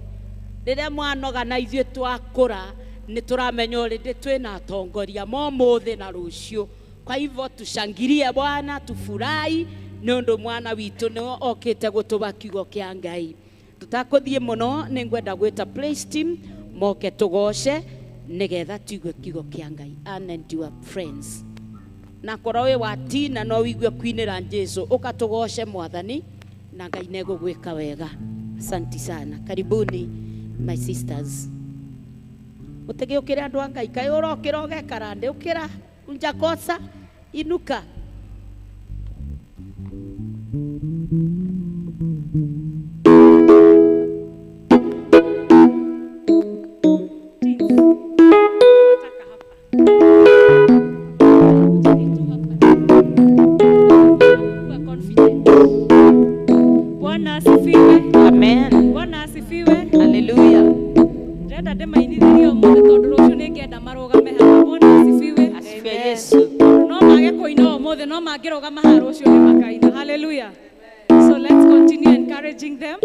Speaker 1: Rĩrĩa mwanoga na ithuĩ twakũra nĩ tũramenya already twĩna atongoria ma ũmũthĩ na rũciũ. Kwa hivyo tushangilie Bwana, tufurahi nĩ ũndũ mwana witũ nĩ okĩte gũtũba kiugo kĩa Ngai. Tũtakũthiĩ mũno nĩ ngwenda gwĩta praise team moke tũgoce nĩgetha tuigue kiugo kĩa Ngai. Ann and your friends. Na korwo wĩ wa tina no wigue kuinĩra Jesu ũka tũgoce Mwathani na Ngai nĩegũgwĩka wega. Asante sana. Karibuni my sisters. Mũtigĩũkĩre andũ a Ngai, kaĩ ũrokĩra ũgekara ndĩ ũkĩra unjakosa inuka.
Speaker 7: Bwana asifiwe.
Speaker 1: Amen.
Speaker 7: Bwana asifiwe.
Speaker 1: Hallelujah.
Speaker 7: Ndĩrenda ndĩmainithĩrie ũmũthĩ tondũ rũciũ nĩngĩenda marũgame haha. Bwana asifiwe.
Speaker 1: Asifiwe Yesu.
Speaker 7: No mage kũina ũmũthĩ no mangĩrũgama haha rũciũ nĩ makaina. Hallelujah. So let's continue encouraging them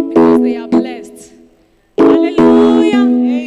Speaker 7: because they are blessed. Hallelujah. Amen.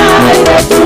Speaker 1: Thank you.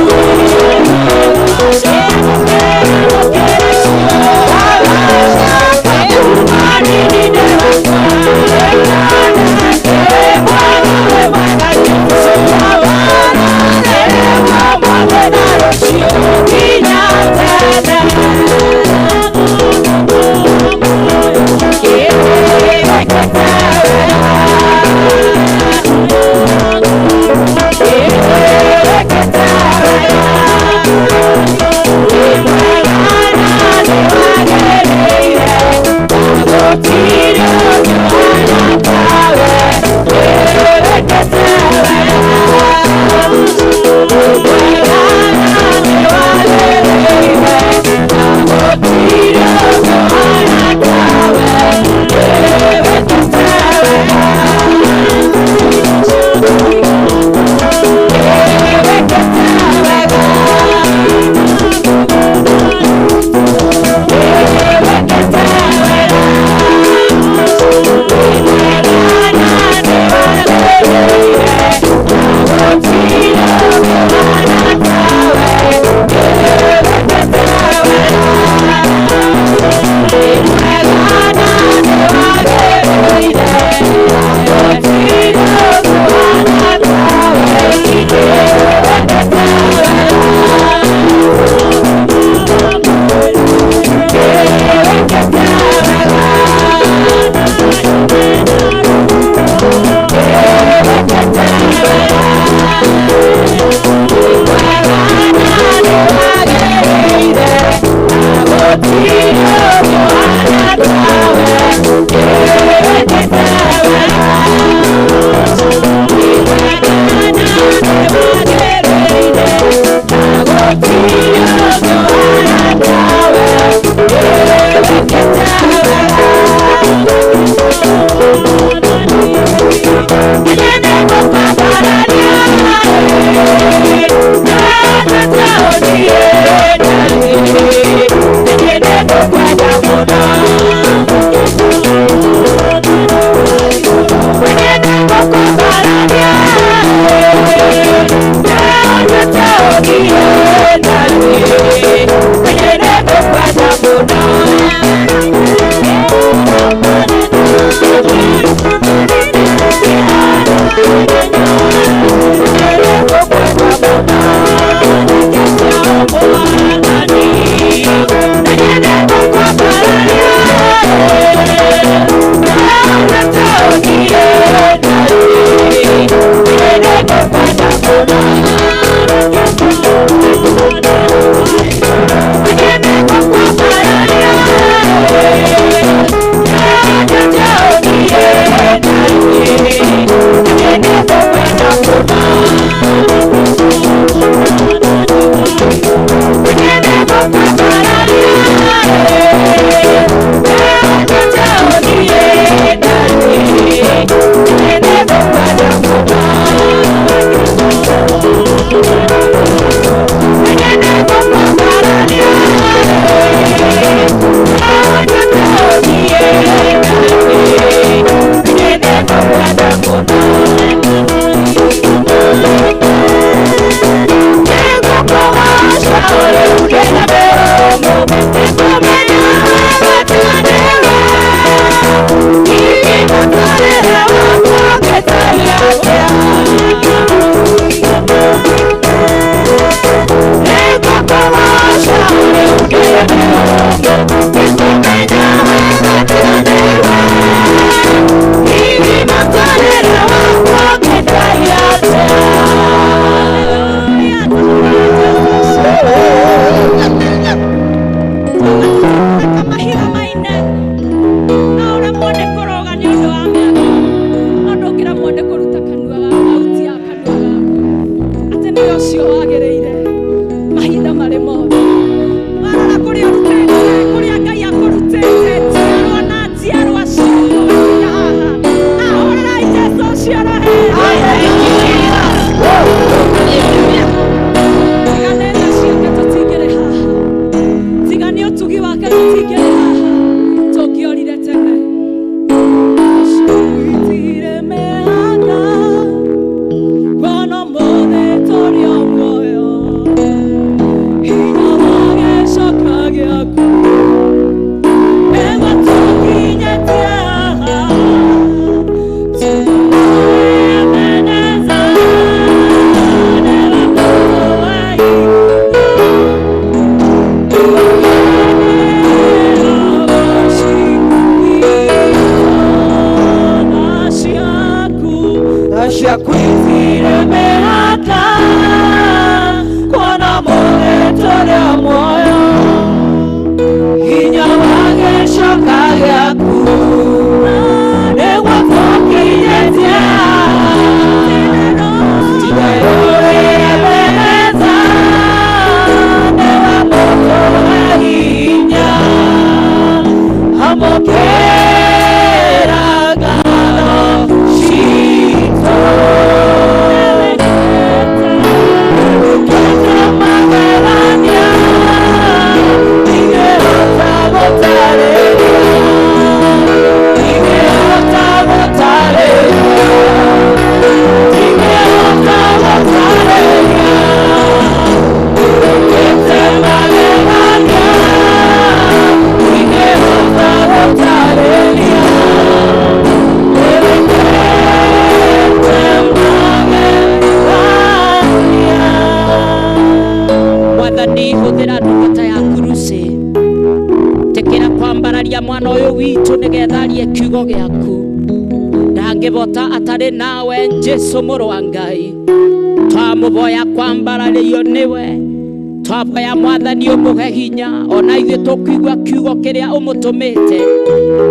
Speaker 1: Umutumite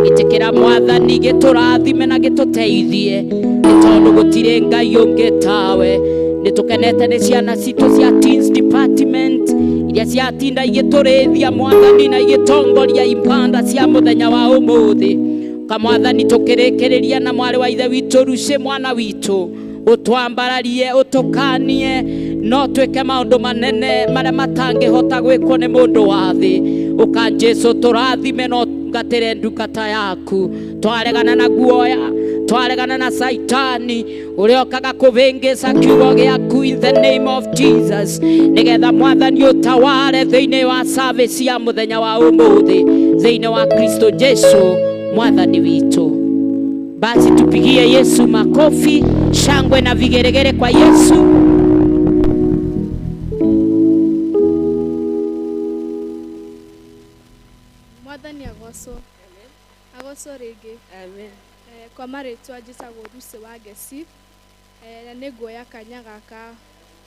Speaker 1: itikira mwathani giturathime na gituteithie ni tondu gutire ngai ungi tawe. Ni tukenete ni ciana citu cia teens department iria ciatinda igiturithiia mwathani na igitongoria impanda cia muthenya wa umuthi. Ka mwathani tukirikiriria na mwari wa ithe witu Ruce mwana witu utwambararie utukanie no twike maundu manene maria matangihota gwikwo ni mundu wa thi. Ũka Jesu tũrathime no tungatĩre ndungata yaku. Twaregana na guoya, twaregana na Saitani ũrĩa ũkaga kũvĩngĩca kiugo gĩaku in the name of Jesus, nĩgetha Mwathani ũtaware thĩinĩ wa service ya mũthenya wa ũmũthĩ thĩinĩ wa Kristo Jesu Mwathani witũ. Basi tupigie Yesu makofi, shangwe na vigeregere kwa Yesu.
Speaker 8: Mwathani agocwo. Agocwo rĩngĩ.
Speaker 3: Amen.
Speaker 8: Kwa marĩtwa njĩtagwo Lucy wa Ngeci, na nĩ nguoya kanya gaka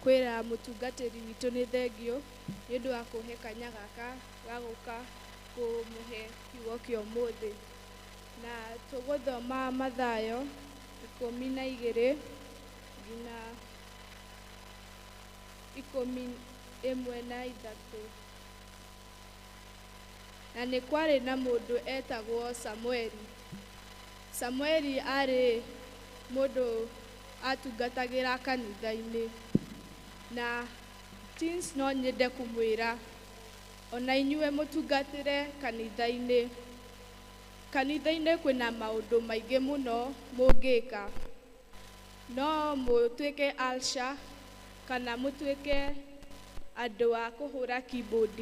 Speaker 8: kwĩra mũtungatĩri witũ nĩ thengio nĩ ũndũ wa kũhe kanya gaka ga gũka kũmũhe kiugo kĩa ũmũthĩ. Na tũgũthoma Mathayo 12 nginya 13. Na nĩ kwarĩ na mũndũ etagwo Samueli. Samueli arĩ mũndũ atungatagĩra kanitha-inĩ. Na teens no nyende kũmwĩra ona inyuĩ mũtungatĩre kanitha-inĩ. Kanitha-inĩ kwĩna maũndũ maingĩ mũno mũngĩka. No mũtuĩke usher kana mũtuĩke andũ a kũhũra keyboard.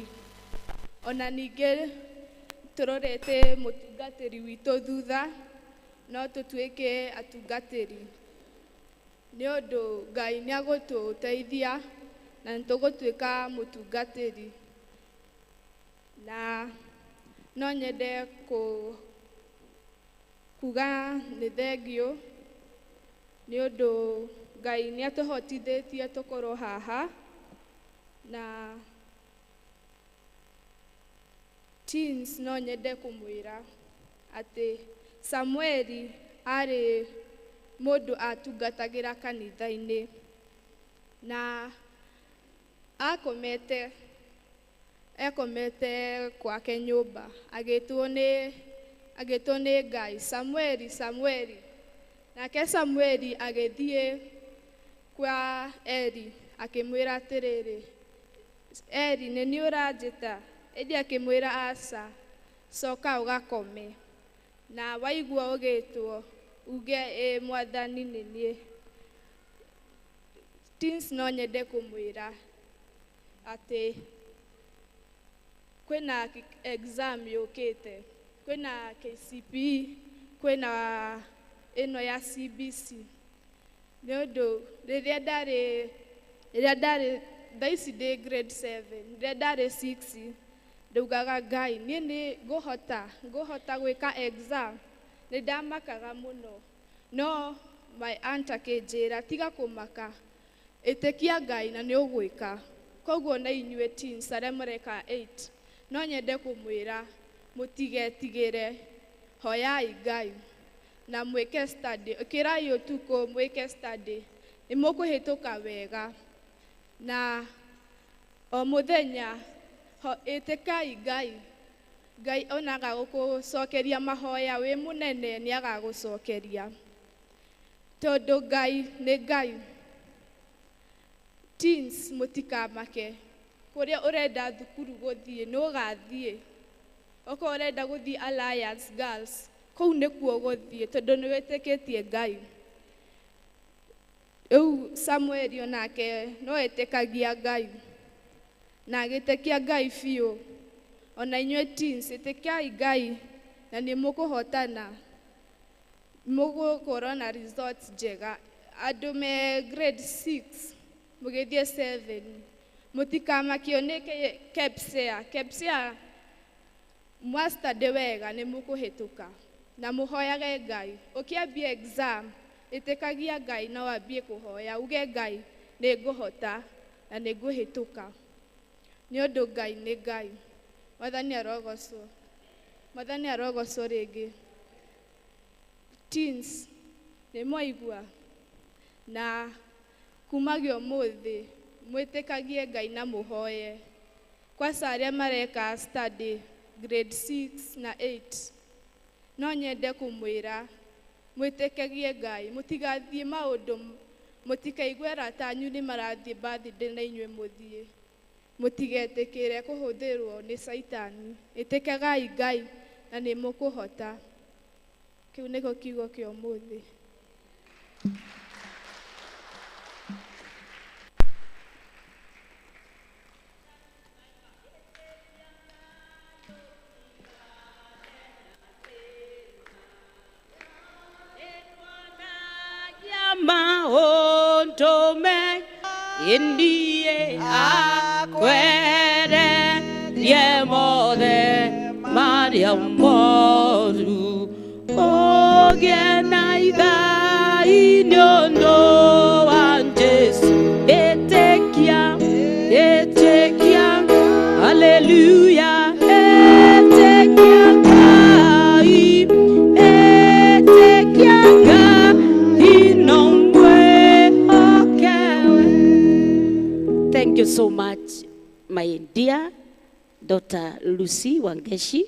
Speaker 8: Ona ningĩ tũrorete mũtungatĩri witũ thutha, no tũtuĩke atungatĩri. Nĩ ũndũ Ngai nĩ agũtũteithia na nĩ tũgũtuĩka mũtungatĩri. Na no nyende kuga nĩ thengio nĩ ũndũ Ngai nĩ atũhotithĩtie tũkorwo haha. Na teens no nyende kũmwĩra atĩ Samueli arĩ mũndũ atungatagĩra kanitha-inĩ. Na akomete kwake nyũmba, agĩtwo nĩ Ngai, Samueli, Samueli. Nake Samueli agĩthiĩ kwa Eli akĩmwĩra atĩrĩrĩ, Eli, nĩ niĩ ũranjĩta? Ĩndĩ akĩmwĩra aca, coka ũgakome. Na waigua ũgĩtwo uge ĩ Mwathani nĩ niĩ. Teens no nyende kũmwĩra atĩ kwĩna exam yũkĩte, kwĩna KCPE, kwĩna ĩno ya CBC. Nĩ ũndũ rĩrĩa ndarĩ thaa ici ndĩ grade 7, rĩrĩa ndarĩ 6, ndaugaga Ngai niĩ nĩ ngũhota gwĩka exam. Nĩ ndamakaga mũno. No my aunt akĩnjĩra tiga kũmaka, ĩtĩkia Ngai na nĩ ũgwĩka. Koguo na inyuĩ teens arĩa mũreka 8, no nyende kũmwĩra mũtigetigĩre, hoyai Ngai na mwĩke study, ĩkĩrai ũtukũ mwĩke study, nĩ mũkũhĩtũka wega. Na o mũthenya ĩtĩkai Ngai. Ngai ona agagũcokeria mahoya wĩ mũnene nĩ agagũcokeria, tondũ Ngai nĩ Ngai. Teens mũtikamake, kũrĩa ũrenda thukuru gũthiĩ nĩ ũgathiĩ. Okorwo ũrenda gũthiĩ Alliance Girls, kũu nĩkuo ũgũthiĩ tondũ nĩ wĩtĩkĩtie Ngai. Rĩu Samueli onake no etĩkagia Ngai na agĩtĩkia Ngai biũ. Ona inyuĩ teens ĩtĩkiai Ngai na nĩ mũkũhotana, mũgũkorwo na results njega. Andũ me grade 6 mũgĩthiĩ 7, mũtikamakio nĩ KPSEA. KPSEA mwastudy wega nĩ mũkũhĩtũka. Na mũhoyage Ngai. Ũkĩambia exam ĩtĩkagia Ngai na wambie kũhoya uge Ngai nĩ ngũhota na nĩ ngũhĩtũka, nĩ ũndũ Ngai nĩ Ngai. Mwathani arogocwo. Mwathani arogocwo rĩngĩ. Teens nĩ mwaigua? Na kumagia ũmũthĩ mwĩtĩkagie Ngai na mũhoye. Kwanza arĩa mareka study grade 6 na 8, no nyende kũmwĩra mwĩtĩkagie Ngai, mũtigathiĩ maũndũ, mũtikaigue arata anyu nĩ marathiĩ birthday na inyuĩ mũthiĩ. Mũtigetĩkĩre kũhũthĩrwo nĩ Caitani. Ĩtĩkagai Ngai na nĩ mũkũhota. Kĩu nĩkĩo kiugo kĩa ũmũthĩ.
Speaker 1: Maũndũ indiye akwere ye mothe maria moru ogie na igai nĩ ũndũ wa Jesu. Ĩtĩkia, ĩtĩkia, haleluya, ĩtĩkia Ngai, ĩtĩkia Ngai no mwĩhoke we. Thank you so much, my dear daughter Lucy Wangeshi.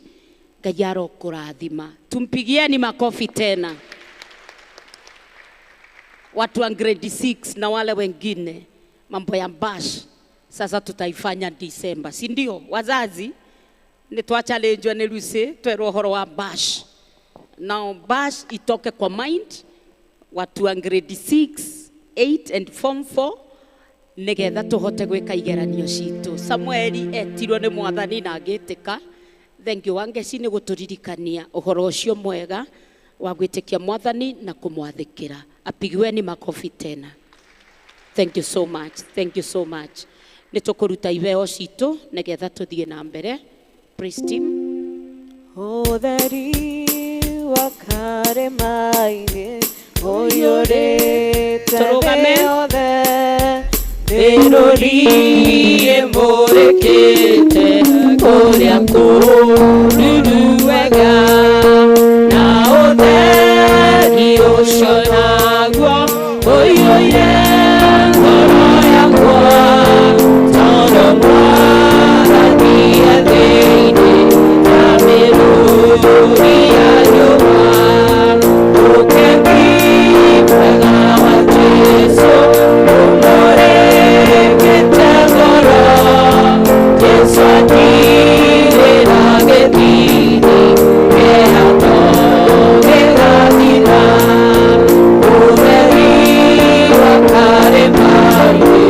Speaker 1: Ngai arokũrathima. Tumpigieni makofi tena. Watu wa grade 6 na wale wengine, mambo ya bash sasa tutaifanya December, si ndio? Wazazi ni twachallengewa ni Lucy twerwo horo wa bash. Now bash itoke kwa mind watu wa grade 6, 8 and form 4 nigetha tuhote gwika igeranio citu. Samueli etirwo ni mwathani na agitika. Thank you Wangeshi ni guturirikania uhoro ucio mwega wa gwitikia mwathani na kumwathikira. Apigiweni makofi tena. Thank you so much. Thank you so much. Ni tukuruta ibeo citu nigetha tuthie na mbere. Praise team.
Speaker 9: Ũtheri wa karĩma-inĩ ũiyũrĩte
Speaker 1: Tũrũgame.
Speaker 9: thĩ yothe.
Speaker 1: Mĩrũri ĩmũrĩkĩte kũrĩa kũruru wega, na ũtheri ũcio naguo ũiyũire ngoro yakwa, tondũ Mwathani e thĩinĩ ta mĩrũri ya riũa. Ũkengi mwega wa Jesũ ũmũrĩkĩte ngoro, Jesũ atirĩra gĩthini kĩhato gĩgathira. Ũtheri wa karĩma-inĩ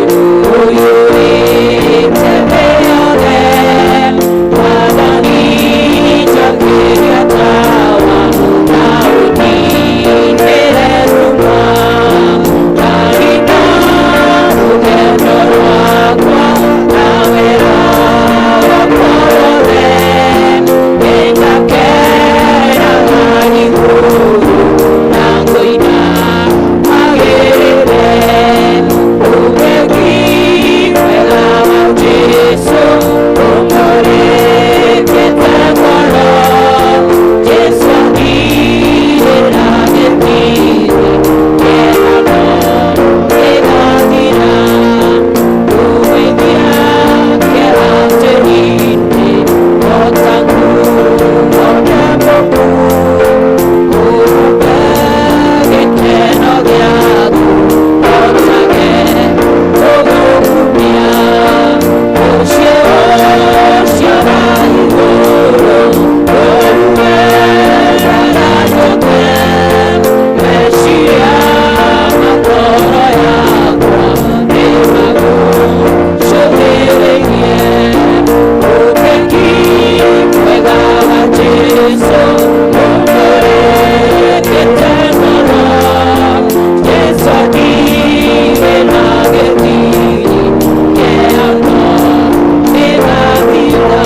Speaker 1: ũiyũrĩte thĩ yothe, Mwathani njakĩria tawa na ũnindĩre nduma. Ndaringa rũgendo rwakwa na wĩra wakwa wothe, nĩngakena igũrũ na ngũina magĩrĩre. Ũgegi mwega wa Jesũ ũmũrĩkĩte ngoro, Jesũ atirĩra gĩthini kĩhato gĩgathira. Kũgeithia kĩeha tĩri-inĩ o ta nguo ndembũku, ũhumbe gĩkeno gĩaku o take tũgũkumia. Mũciĩ ũcio wa igũrũ ũrũmeraga njoke, meciria ma ngoro yakwa nĩmagũcũthĩrĩirie. Ũkengi mwega wa Jesũ ũmũrĩkĩte ngoro, Jesũ atirĩra gĩthini kĩhato gĩgathira.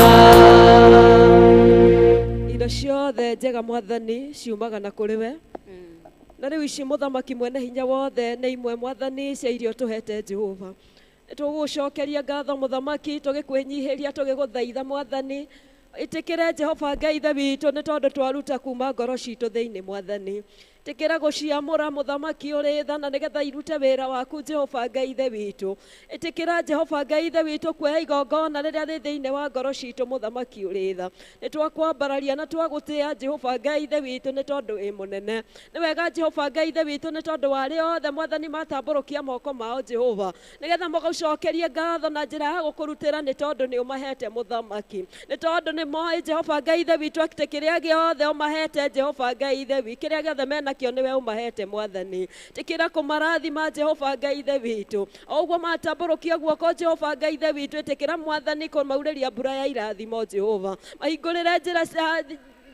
Speaker 3: Indo ciothe njega mwathani ciumaga na kũrĩ we, na rĩu ici mũthamaki mwene hinya wothe nĩ imwe mwathani cia irio tũhete Jehova. Nĩ tũgũgũcokeria ngatho mũthamaki, tũgĩkwĩnyihĩria, tũgĩgũthaitha mwathani, Ĩtĩkĩre Jehova Ngai Ithe witũ nĩ tondũ twaruta kuma ngoro citũ thĩinĩ Mwathani. Ĩtĩkĩra gũciamũra mũthamaki ũrĩ tha na nĩgetha irute wĩra waku Jehova Ngai Ithe witũ. Ĩtĩkĩra Jehova Ngai Ithe witũ kuoya igongona rĩrĩa rĩ thĩinĩ wa ngoro citũ mũthamaki ũrĩ tha. Nĩ twakwambararia na twagũtĩĩa Jehova Ngai Ithe witũ nĩ tondũ wĩ mũnene. Nĩ wega Jehova Ngai Ithe witũ nĩ tondũ wa arĩa othe Mwathani matambũrũkia moko mao Jehova nĩgetha magũcokerie ngatho na njĩra ya gũkũrutĩra nĩ tondũ nĩ ũmahete mũthamaki. Nĩ tondũ nĩ moĩ Jehova Ngai Ithe witũ atĩ kĩrĩa gĩothe ũmahete Jehova Ngai Ithe witũ kĩrĩa gĩothe menakĩo nĩwe ũmahete Mwathani. Ĩtĩkĩra kũmarathima Jehova Ngai Ithe witũ. O ũguo matambũrũkia guoko Jehova Ngai Ithe witũ ĩtĩkĩra Mwathani kũmaurĩria mbura ya irathimo Jehova. Mahingũrĩre njĩra cia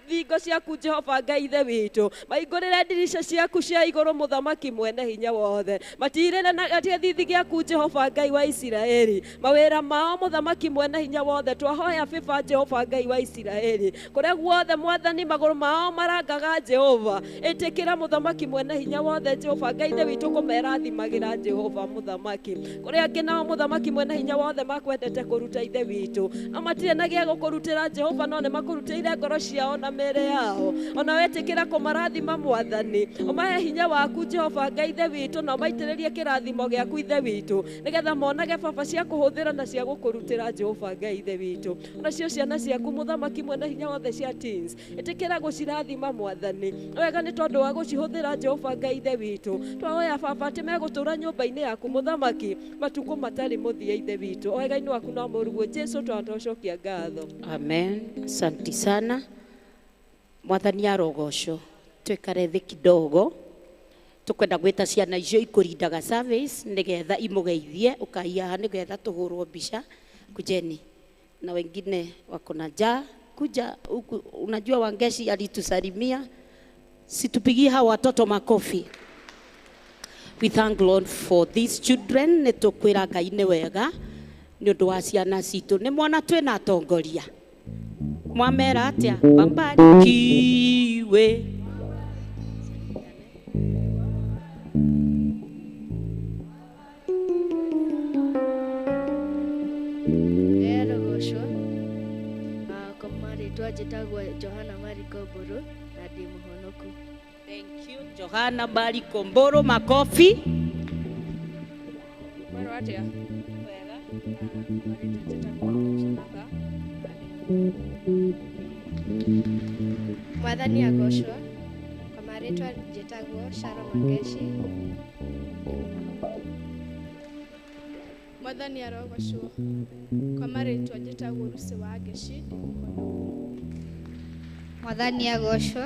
Speaker 3: thingo ciaku Jehova Ngai Ithe witũ, mahingũrĩre ndirica ciaku cia igũrũ mũthamaki mwene hinya wothe, matirĩre na gĩthithi gĩaku Jehova Ngai wa Isiraeli, mawĩra mao mũthamaki mwene hinya wothe twahoya bĩba Jehova Ngai wa Isiraeli, kũrĩa guothe Mwathani magũrũ mao marangaga Jehova, ĩtĩkĩra mũthamaki mwene hinya wothe Jehova Ngai Ithe witũ kũmerathimagĩra Jehova mũthamaki, kũrĩa angĩ nao mũthamaki mwene hinya wothe makwendete kũruta Ithe witũ, no matirĩ na gĩa gũkũrutĩra Jehova no nĩ makũrutĩire ngoro ciao na mĩĩrĩ yao, ona wetĩkĩra kũmarathima Mwathani, ũmahe hinya waku Jehova Ngai Ithe witũ na ũmaitĩrĩrie kĩrathimo gĩaku Ithe witũ, nĩgetha monage baba cia kũhũthĩra na cia gũkũrutĩra Jehova Ngai Ithe witũ. Onacio ciana ciaku mũthamaki mwene hinya wothe cia teens, ĩtĩkĩra gũcirathima Mwathani, wega nĩ tondũ wa gũcihũthĩra Jehova Ngai Ithe witũ. Twahoya baba atĩ megũtũũra nyũmba-inĩ yaku mũthamaki matukũ matarĩ mũthia Ithe witũ, wega-inĩ waku na mũrũguo Jesũ twatũcokia ngatho.
Speaker 1: Amen. Asante sana. Mwathani arogocwo. Twikare thĩ kidogo. Tukwenda gwĩta ciana icio ikũrindaga service nĩgetha imũgeithie ũkaiya nĩgetha tũhũrwo mbica. Kujeni na wengine wako na njaa kuja huku. Unajua Wangeshi alitusalimia, situpigie hawa watoto makofi. We thank Lord for these children. Nĩ tũkwĩra Ngai nĩ wega nĩ ũndũ wa ciana citũ. Nĩ mwana twĩna atongoria mwamera atĩa? Wambarikiwe.
Speaker 2: Rogocwo. Kwa marĩtwa njĩtagwo Johana Mariko Mbũrũ na ndĩ mũhonoku.
Speaker 1: Thank you Johana Mariko Mbũrũ, makofi.
Speaker 7: Mwero atĩa? Wega. Marĩtwa njĩtagwo Samantha.
Speaker 2: Mwathani agocwo. Kwa marĩtwa njĩtagwo Sharon Wangeshi.
Speaker 8: Mwathani arogocwo. Kwa marĩtwa njĩtagwo Lucy Wangeshi, ndĩ mũhonoku.
Speaker 6: Mwathani agocwo.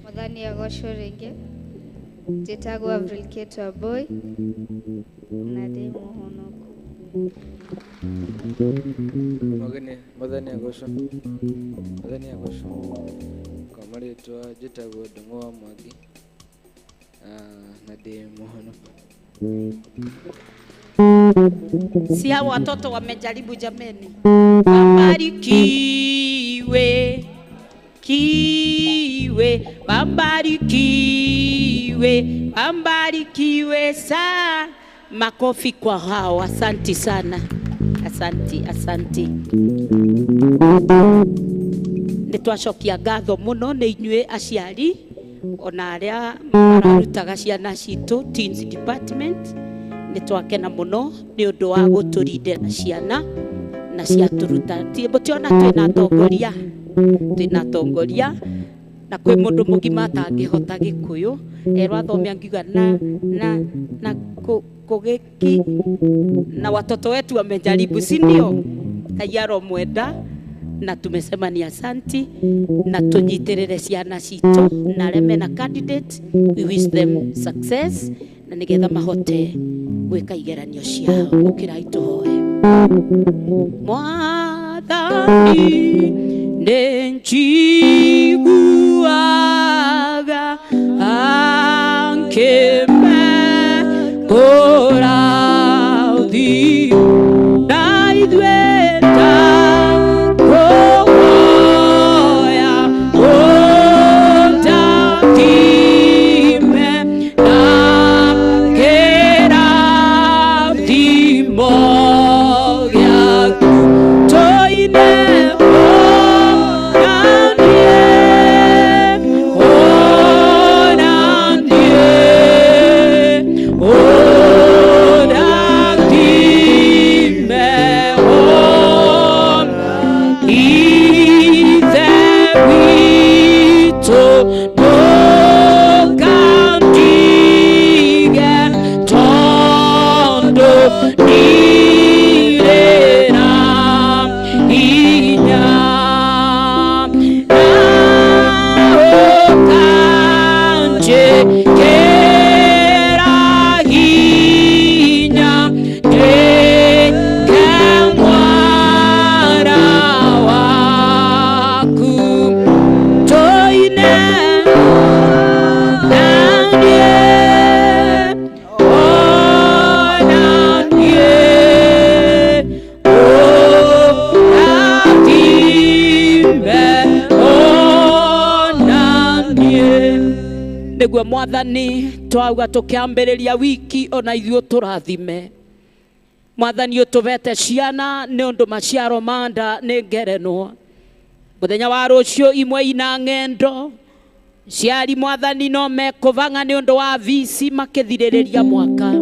Speaker 6: Mwathani agocwo rĩngĩ. Njĩtagwo Avril Kate Wambui na ndĩ mũhonoku.
Speaker 5: Mwathani agocwo. Mwathani agocwo. Kwa marĩtwa njĩtagwo Ndung'u wa Mwangi na ndĩ mũhonoku.
Speaker 1: Si hao watoto wamejaribu jameni. Wabarikiwe, kiwe, wabarikiwe, wabarikiwe sana. Makofi kwa hao, asanti sana. Asanti, asanti. Nĩ twacokia ngatho mũno nĩ inyuĩ aciari ona arĩa mararutaga ciana citũ teens department. Nĩ twakena mũno nĩ ũndũ wa gũtũrindĩra ciana na ciatũruta. Mũtiona twĩna atongoria, twĩna atongoria na kwĩ mũndũ mũgima atangĩhota Gĩkũyũ erwo athome angiuga na na na kũgĩki, na watoto wetu wamejaribu, si ndio? Ngai aromwenda na tumesema ni asanti na tũnyitĩrĩre ciana citũ na arĩa mena candidate, we wish them success na nĩgetha mahote gwĩka igeranio ciao. Ũkĩrai tũhoe. Mwathani nĩ njiguaga akĩmekũrathi na ithuĩ ta kũhoya ũndathime na kĩrathimo gĩaku tũine. Nĩguo Mwathani twauga tũkĩambĩrĩria wiki ona ithuĩ tũrathime. Mwathani ũtũbete ciana nĩ ũndũ maciaro ma nda nĩ ngerenwa. Mũthenya wa rũciũ imwe ina ng'endo. Ciari Mwathani no mekũbanga nĩ ũndũ wa vici makĩthirĩrĩria mwaka.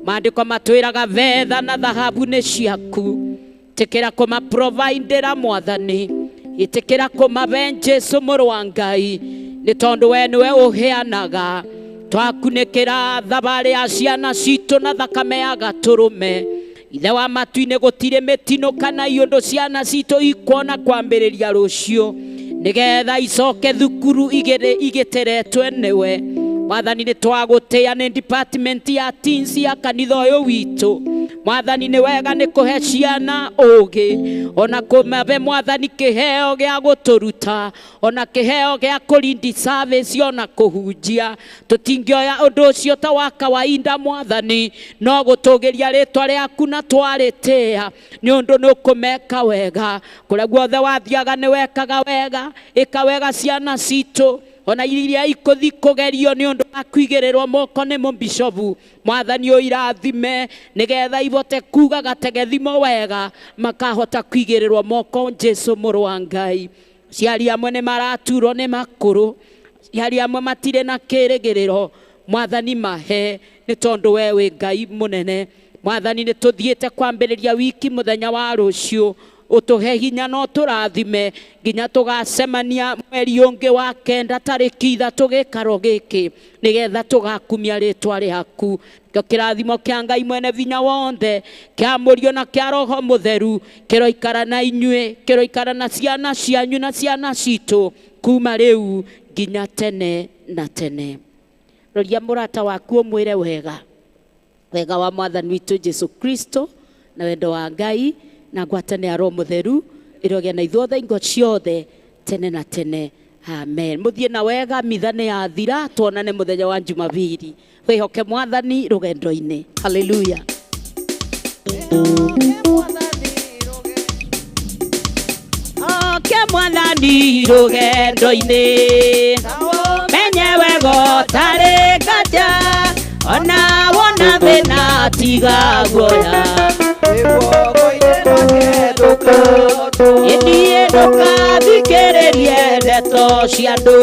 Speaker 1: Maandĩko matwĩraga betha na thahabu nĩ ciaku. Ĩtĩkĩra kũmaprovidĩra Mwathani. Ĩtĩkĩra kũmabe Jesũ mũrũ wa Ngai nĩ tondũ we nĩwe ũheanaga. Twakunĩkĩra thabarĩ ya ciana citũ na thakame ya gatũrũme. Ithe wa matu-inĩ gũtirĩ mĩtino kana iũndũ ciana citũ ikuona kwambĩrĩria rũciũ nĩgetha icoke thukuru igĩteretwe nĩwe. Mwathani nĩ twagũtĩĩa nĩ department ya teens ya kanitha ũyũ witũ. Mwathani nĩ wega nĩ kũhe ciana ũũgĩ ona kũmabe Mwathani kĩheo gĩa gũtũruta ona kĩheo gĩa kũrindi service ona kũhunjia. Tũtingĩoya ũndũ ũcio ta wa kawaida Mwathani, no gũtũgĩria rĩtwa rĩaku na twarĩtĩĩa nĩ ũndũ nĩ ũkũmeka wega. Kũrĩa guothe wathiaga nĩ wekaga wega. Ĩka wega ciana citũ ona iria ikũthi kũgerio nĩ ũndũ wa kũigĩrĩrwo moko nĩ mũbishobu. Mwathani ũirathime nĩgetha ibote kuga gategethimo wega makahota kũigĩrĩrwo moko Jesũ mũrũ wa Ngai. Ciari amwe nĩ maraturwo nĩ makũrũ, ciari amwe matirĩ na kĩrĩgĩrĩro. Mwathani mahe nĩ tondũ we wĩ Ngai mũnene. Mwathani nĩ tũthiĩte kwambĩrĩria wiki mũthenya wa rũciũ, ũtũhe hinya no tũrathime nginya tũgacemania mweri ũngĩ wa kenda tarĩki 3 gĩkaro gĩkĩ nĩgetha tũgakumia rĩtwa rĩaku. Nĩkĩo kĩrathimo kĩa Ngai mwene vinya wonthe kĩa Mũriũ na kĩa Roho Mũtheru kĩroikara na inyuĩ, kĩroikara na ciana cianyu na ciana citũ kuma rĩu nginya tene na tene. Roria mũrata waku ũmwĩre wega wega wa Mwathani witũ Jesũ Kristo na wendo wa Ngai na ngwatanĩro ya Roho Mũtheru ĩrogĩa na ithuothe ingo ciothe tene na tene. Amen. Mũthiĩ na wega, mitha nĩ yathira, tuonane mũthenya wa Jumapili. Wĩhoke Mwathani rũgendo-inĩ. Haleluya. Oke Mwathani rũgendo-inĩ, menye wega ũtarĩ nganja, ona wona thĩna tiga guoya. Ĩthiĩ ndũkathikĩrĩrie ndeto cia andũ.